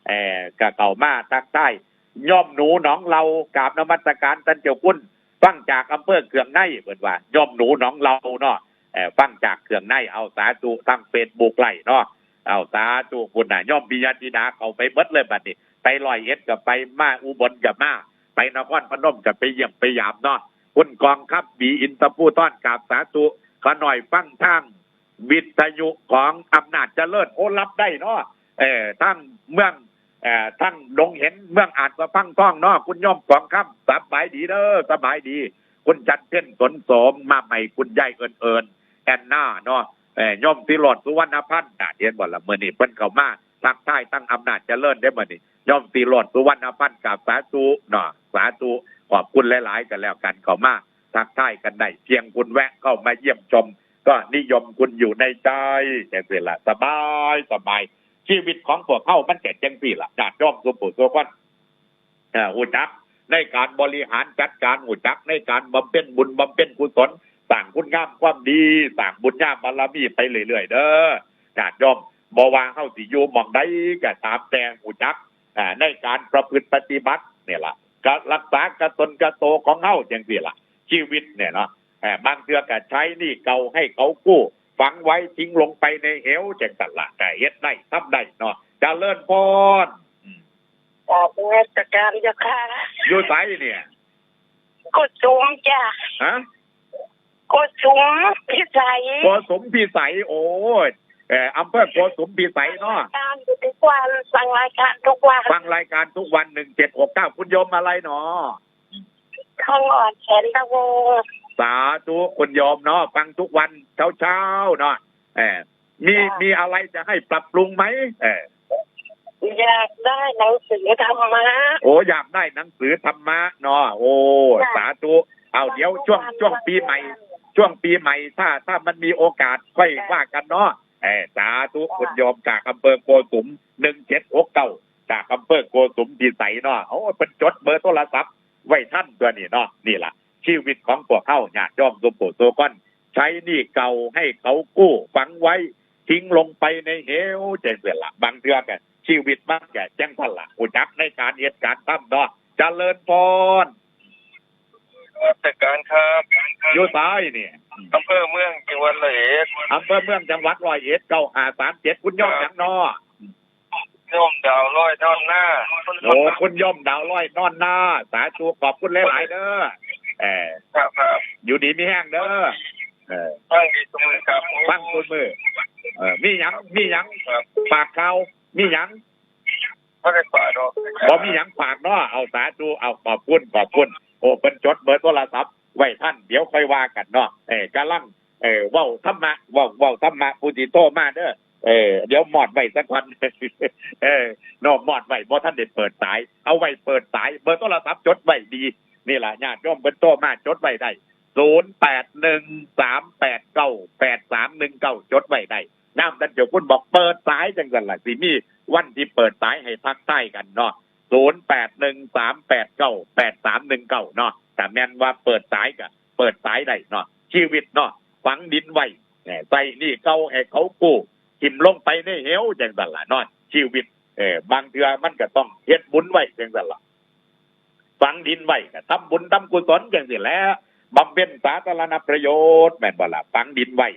เอ่อ ก็เข้ามาทักทาย โยมหนูหนองเหล่า กราบนมัสการท่านเจ้าคุณ ฟังจากอำเภอเคืองใน เพิ่นว่า โยมหนูหนองเหล่าเนาะ เอ่อ ฟังจากเคืองใน เอาสาธุ ทางเฟซบุ๊กไลฟ์เนาะ เอาสาธุ คุณน่ะ โยมปิยธิดาเข้าไปเบิดเลยบัดนี้ ไปร้อยเอ็ดก็ไป มาอุบลก็มา ไปนครพนมก็ไปเยี่ยมไปยามเนาะ คุณกองคำ บี อินทภูธร กราบสาธุ ขะน้อยฟังทางวิทยุของอำนาจเจริญ โอ้ รับได้เนาะ เอ่อ ทางเมือง เอ่อ ทางดงเห็น เมืองอาจสะพังทองเนาะ คุณโยมกองคำ สบายดีเด้อ สบายดี คุณจันทร์เพ็ญ สนโสม มาใหม่ คุณยายเอิญเอิญ แอนนาเนาะ เอ่อ โยมศิโรจน์ สุวรรณพันธ์ น่ะ เห็นบ่ล่ะ มื้อนี้เพิ่นเข้ามาทักทายตั้งอำนาจเจริญเด้อมื้อนี้ โยมศิโรจน์ สุวรรณพันธ์ กราบสาธุเนาะ สาธุ ขอบคุณหลายๆ กันแล้วกัน เข้ามาทักทายกันได้ เพียงคุณแวะเข้ามาเยี่ยมชม ก็นิยมคุณอยู่ในใจ จังซี่ล่ะ สบาย สบาย ชีวิตของพวกเฮามันก็จังซี่ล่ะ ญาติโยมสู่ผู้สู่คน เอ่อ ฮู้จักในการบริหารจัดการ ฮู้จักในการบำเพ็ญบุญบำเพ็ญกุศล สร้างคุณงามความดี สร้างบุญญาบารมีไปเรื่อยๆ เด้อ ญาติโยม บ่ว่าเฮาสิอยู่หม่องใดก็ตามแต่ ฮู้จัก อ่า ในการประพฤติปฏิบัตินี่ล่ะ ก็รักษากะตนกะโตของเฮาจังซี่ล่ะ ชีวิตเนี่ยเนาะ เอ่อ บางเทื่อก็ใช้หนี้เก่าให้เขากู้ ฝังไว้ทิ้งลงไปในเหวจังซั่นล่ะ ก็เฮ็ดได้ ทำได้เนาะ เจริญพร อืม กราบนมัสการเจ้าค่ะ อยู่ไสเนี่ย โกสุมจ้ะ ฮะ โกสุมพิสัย โกสุมพิสัย โอ้ย เอ่อ อำเภอโกสุมพิสัยเนาะ ฟังรายการอยู่ทุกวัน ฟังรายการทุกวัน ฟังรายการทุกวัน หนึ่งเจ็ดหกเก้า คุณโยมอะไรเนาะ ทองอ่อน แสนตะวง สาธุ คุณโยมเนาะ ฟังทุกวันเช้าๆ เนาะ เอ่อ มี จ้ะ มีอะไรจะให้ปรับปรุงไหม เอ่อ อยากได้หนังสือธรรมะ โอ้ อยากได้หนังสือธรรมะเนาะ โอ้ จ้ะ สาธุ เอา เดี๋ยวช่วง ฟังทุกวัน ช่วงปีใหม่ ฟังทุกวัน ช่วงปีใหม่ ถ้า ถ้ามันมีโอกาสค่อย จ้ะ ว่ากันเนาะ เอ่อ สาธุ จ้ะ คุณโยมจากอำเภอโกสุม หนึ่งเจ็ดหกเก้า จากอำเภอโกสุมพิสัยเนาะ โอ้ เพิ่นจดเบอร์โทรศัพท์ไว้ทันตั๊วนี้เนาะ นี่ล่ะ ชีวิตของพวกเฮา ญาติโยมสู่ผู้สู่คน ใช้หนี้เก่าให้เขากู้ ฝังไว้ ทิ้งลงไปในเหว จังซี่ล่ะ บางเทื่อก็ชีวิตมันก็จังซั่นล่ะ ฮู้จักในการเฮ็ดการทำเนาะ เจริญพร นมัสการครับ อยู่ไสเนี่ย อำเภอเมือง จังหวัดร้อยเอ็ด อำเภอเมือง จังหวัดร้อยเอ็ด เก้าห้าสามเจ็ด คุณโยม ครับ หยังเนาะ โยมดาวลอยนอนนา โอ้ คุณโยมดาวลอยนอนนา สาธุ ขอบคุณหลายๆ เด้อ เอ่อ ครับ ครับ อยู่ดีมีแฮงเด้อ เอ่อ ฟังดีเสมอครับ ฟังทุกมื้อ เอ่อ มีหยัง มีหยัง ครับ ฝากข่าว มีหยัง บ่ได้ฝากดอก บ่มีหยังฝากเนาะ เอา สาธุ เอา ขอบคุณ ขอบคุณ โอ้ เพิ่นจดเบอร์โทรศัพท์ไว้ทัน เดี๋ยวค่อยว่ากันเนาะ เออกำลัง เออเว้าธรรมะ เว้าเว้าธรรมะ ผู้ที่โทรมาเด้อ เออ เดี๋ยวมอดไว้สักวัน เออเนาะ มอดไว้ บ่ทันได้เปิดสาย เอาไว้เปิดสาย เบอร์โทรศัพท์จดไว้ดี นี่ล่ะ ญาติโยมเพิ่นโทรมา จดไว้ได้ ศูนย์แปดหนึ่ง สามแปดเก้า แปดสามหนึ่งเก้า จดไว้ได้ นำท่านเจ้าคุณบอกเปิดสายจังซั่นล่ะ สิมีวันที่เปิดสายให้ทักทายกันเนาะ ศูนย์แปดหนึ่ง สามแปดเก้า แปดสามหนึ่งเก้า เนาะ ถ้าแม่นว่าเปิดสายก็เปิดสายได้เนาะ ชีวิตเนาะ ฝังดินไว้ เอ่อ ใช้หนี้เก่าให้เขากู้ ถิ่มลงไปในเหวจังซั่นล่ะเนาะ ชีวิต เอ่อ บางเทื่อมันก็ต้องเฮ็ดบุญไว้จังซั่นล่ะ ฝังดินไว้ก็ทำบุญทำกุศลจังซี่แหละ บำเพ็ญสาธารณประโยชน์ แม่นบ่ล่ะ ฝังดินไว้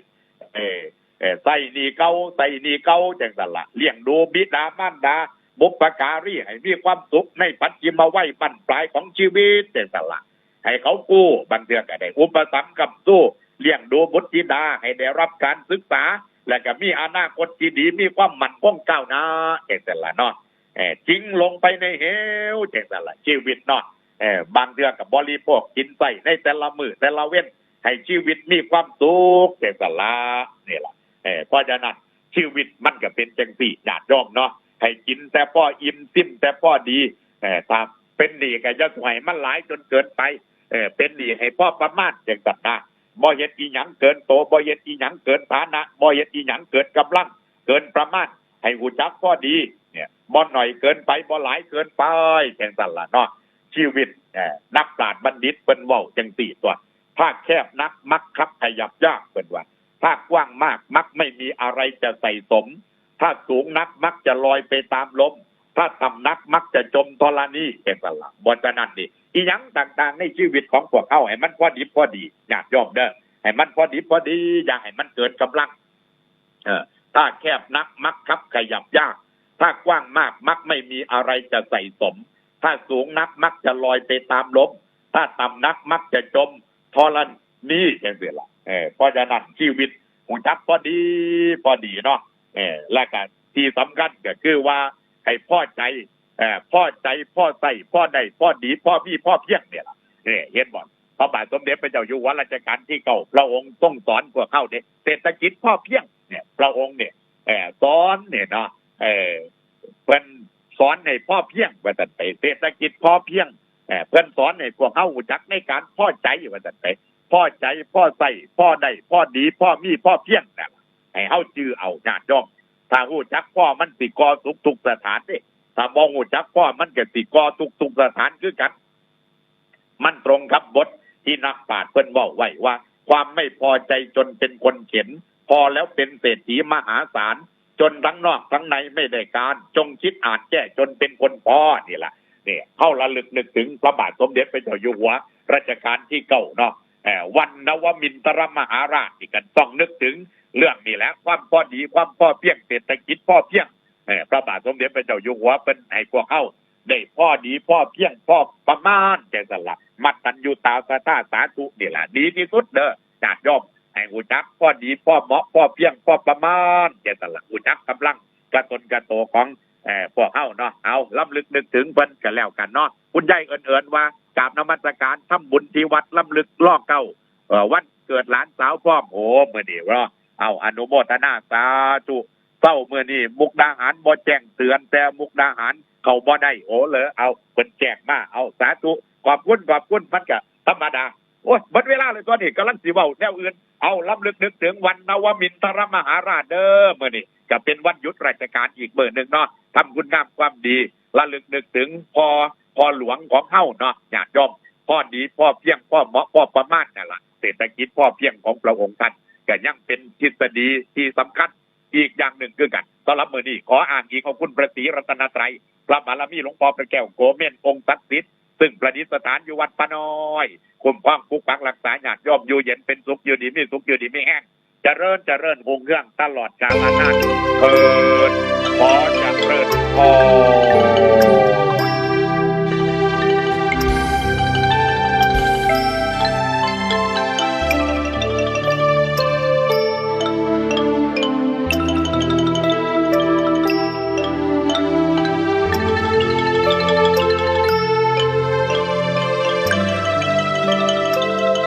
เออ เออ ใช้หนี้เก่า ใช้หนี้เก่าจังซั่นล่ะ เลี้ยงดูบิดามารดา บุพการี ให้มีความสุขในปัจฉิมวัยบั้นปลายของชีวิตจังซั่นล่ะ ให้เขากู้ บางเทื่อก็ได้อุปถัมภ์ค้ำชู เลี้ยงดูบุตรธิดาให้ได้รับการศึกษา และก็มีอนาคตที่ดี มีความมั่นคงก้าวหน้าจังซั่นล่ะเนาะ เอ่อ ทิ้งลงไปในเหวจังซั่นล่ะ ชีวิตเนาะ เอ่อ บางเทื่อก็บริโภคกินใช้ในแต่ละมื้อแต่ละเว็น ให้ชีวิตมีความสุขจังซั่นล่ะ นี่ล่ะ เอ่อ เพราะฉะนั้นชีวิตมันก็เป็นจังซี่ ญาติโยมเนาะ ให้กินแต่พออิ่ม ซิมแต่พอดี เอ่อ ถ้าเป็นหนี้ก็อย่าให้มันหลายจนเกินไป เอ่อ เป็นหนี้ให้พอประมาณจังซั่นนะ บ่เฮ็ดอีหยังเกินโต บ่เฮ็ดอีหยังเกินฐานะ บ่เฮ็ดอีหยังเกินกำลัง เกินประมาณ ให้รู้จักพอดี เนี่ย บ่น้อยเกินไป บ่หลายเกินไป จังซั่นล่ะเนาะ ชีวิต เอ่อ นักปราชญ์บัณฑิตเพิ่นเว้าจังซี่ตั๊ว ถ้าแคบนักมักคับขยับยาก เพิ่นว่า ถ้ากว้างมากมักไม่มีอะไรจะใส่สม ถ้าสูงนักมักจะลอยไปตามลม ถ้าต่ำนักมักจะจมธรณี จังซั่นล่ะ เพราะฉะนั้นนี่ อีหยังต่างๆในชีวิตของพวกเฮาให้มันพอดิบพอดี ญาติโยมเด้อ ให้มันพอดิบพอดี อย่าให้มันเกินกำลัง เออ ถ้าแคบนักมักคับขยับยาก ถ้ากว้างมากมักไม่มีอะไรจะใส่สม ถ้าสูงนักมักจะลอยไปตามลม ถ้าต่ำนักมักจะจมธรณี จังซี่ล่ะ เออ เพราะฉะนั้นชีวิตรู้จักพอดีพอดีเนาะ เออ แล้วก็ที่สำคัญก็คือว่าให้พอใจ เอ่อ พอใจ พอใช้ พอได้ พอดี พอมี พอเพียงเนี่ยล่ะ เนี่ย เห็นบ่ พระบาทสมเด็จพระเจ้าอยู่หัวรัชกาลที่เก้า พระองค์ทรงสอนพวกเฮาเด้ เศรษฐกิจพอเพียงเนี่ย พระองค์เนี่ย เอ่อ สอนเนี่ยเนาะ เอ่อ เพิ่นสอนให้พอเพียงว่าซั่นไป เศรษฐกิจพอเพียง เอ่อ เพิ่นสอนให้พวกเฮารู้จักในการพอใจว่าซั่นไป พอใจ พอใช้ พอได้ พอดี พอมี พอเพียงนั่นล่ะ ให้เฮาจื่อเอา ญาติโยม ถ้ารู้จักพอมันสิก่อสุขทุกสถานเด้ ถ้าบ่รู้จักพอมันก็สิก่อทุกข์ทุกสถานคือกัน มันตรงกับบทที่นักปราชญ์เพิ่นเว้าไว้ว่า ความไม่พอใจจนเป็นคนเข็ญ พอแล้วเป็นเศรษฐีมหาศาล จนทั้งนอกทั้งในไม่ได้การ จงคิดอ่านแก้จนเป็นคนพอ นี่ล่ะ เนี่ย เฮาระลึกนึกถึงพระบาทสมเด็จพระเจ้าอยู่หัวรัชกาลที่เก้าเนาะ เอ่อ วันนวมินทรมหาราชนี่ก็ต้องนึกถึงเรื่องนี้แหละ ความพอดี ความพอเพียง เศรษฐกิจพอเพียง เอ่อ พระบาทสมเด็จพระเจ้าอยู่หัวเพิ่นให้พวกเฮาได้พอดี พอเพียง พอประมาณจังซั่นล่ะ มัตตัญญูตาสะทาสาธุนี่ล่ะ ดีที่สุดเด้อ ญาติโยม ให้รู้จักพอดี พอเหมาะ พอเพียง พอประมาณจังซั่นล่ะ รู้จักกำลังกระตนกระโตของ เอ่อ พวกเฮาเนาะ เอารำลึกนึกถึงเพิ่นก็แล้วกันเนาะ คุณยายเอิญๆ ว่ากราบนมัสการทำบุญที่วัดรำลึกรอเก้า เอ่อ วันเกิดหลานสาวพร้อม โอ้ มื้อนี้เนาะ เอาอนุโมทนาสาธุ เช้ามื้อนี้มุกดาหารบ่แจ้งเตือน แต่มุกดาหารเข้าบ่ได้ โอ้ เลย เอาเพิ่นแจ้งมา เอาสาธุ ขอบคุณ ขอบคุณ มันก็ธรรมดา โอ้ย เบิดเวลาเลยตอนนี้ กำลังสิเว้าแนวอื่น เอารำลึกนึกถึงวันนวมินทรมหาราชเด้อ มื้อนี้ก็เป็นวันหยุดราชการอีกมื้อหนึ่งเนาะ ทำคุณงามความดี ระลึกนึกถึงพ่อ พ่อหลวงของเฮาเนาะ ญาติโยม พอดี พอเพียง พอเหมาะ พอประมาณนั่นล่ะ เศรษฐกิจพอเพียงของพระองค์ท่าน ก็ยังเป็นทฤษฎีที่สำคัญอีกอย่างหนึ่งคือกัน สำหรับมื้อนี้ขออ้างอิงเอาคุณพระศรีรัตนตรัย พระบารมีหลวงพ่อพระแก้วโกเมน องค์ศักดิ์สิทธิ์ ซึ่งประดิษฐานอยู่วัดป่าน้อย คุ้มครองปกปักรักษาญาติโยมอยู่เย็นเป็นสุข อยู่ดีมีสุข อยู่ดีมีแฮง เจริญ เจริญรุ่งเรืองตลอดกาลนานเทอญ ขอเจริญพร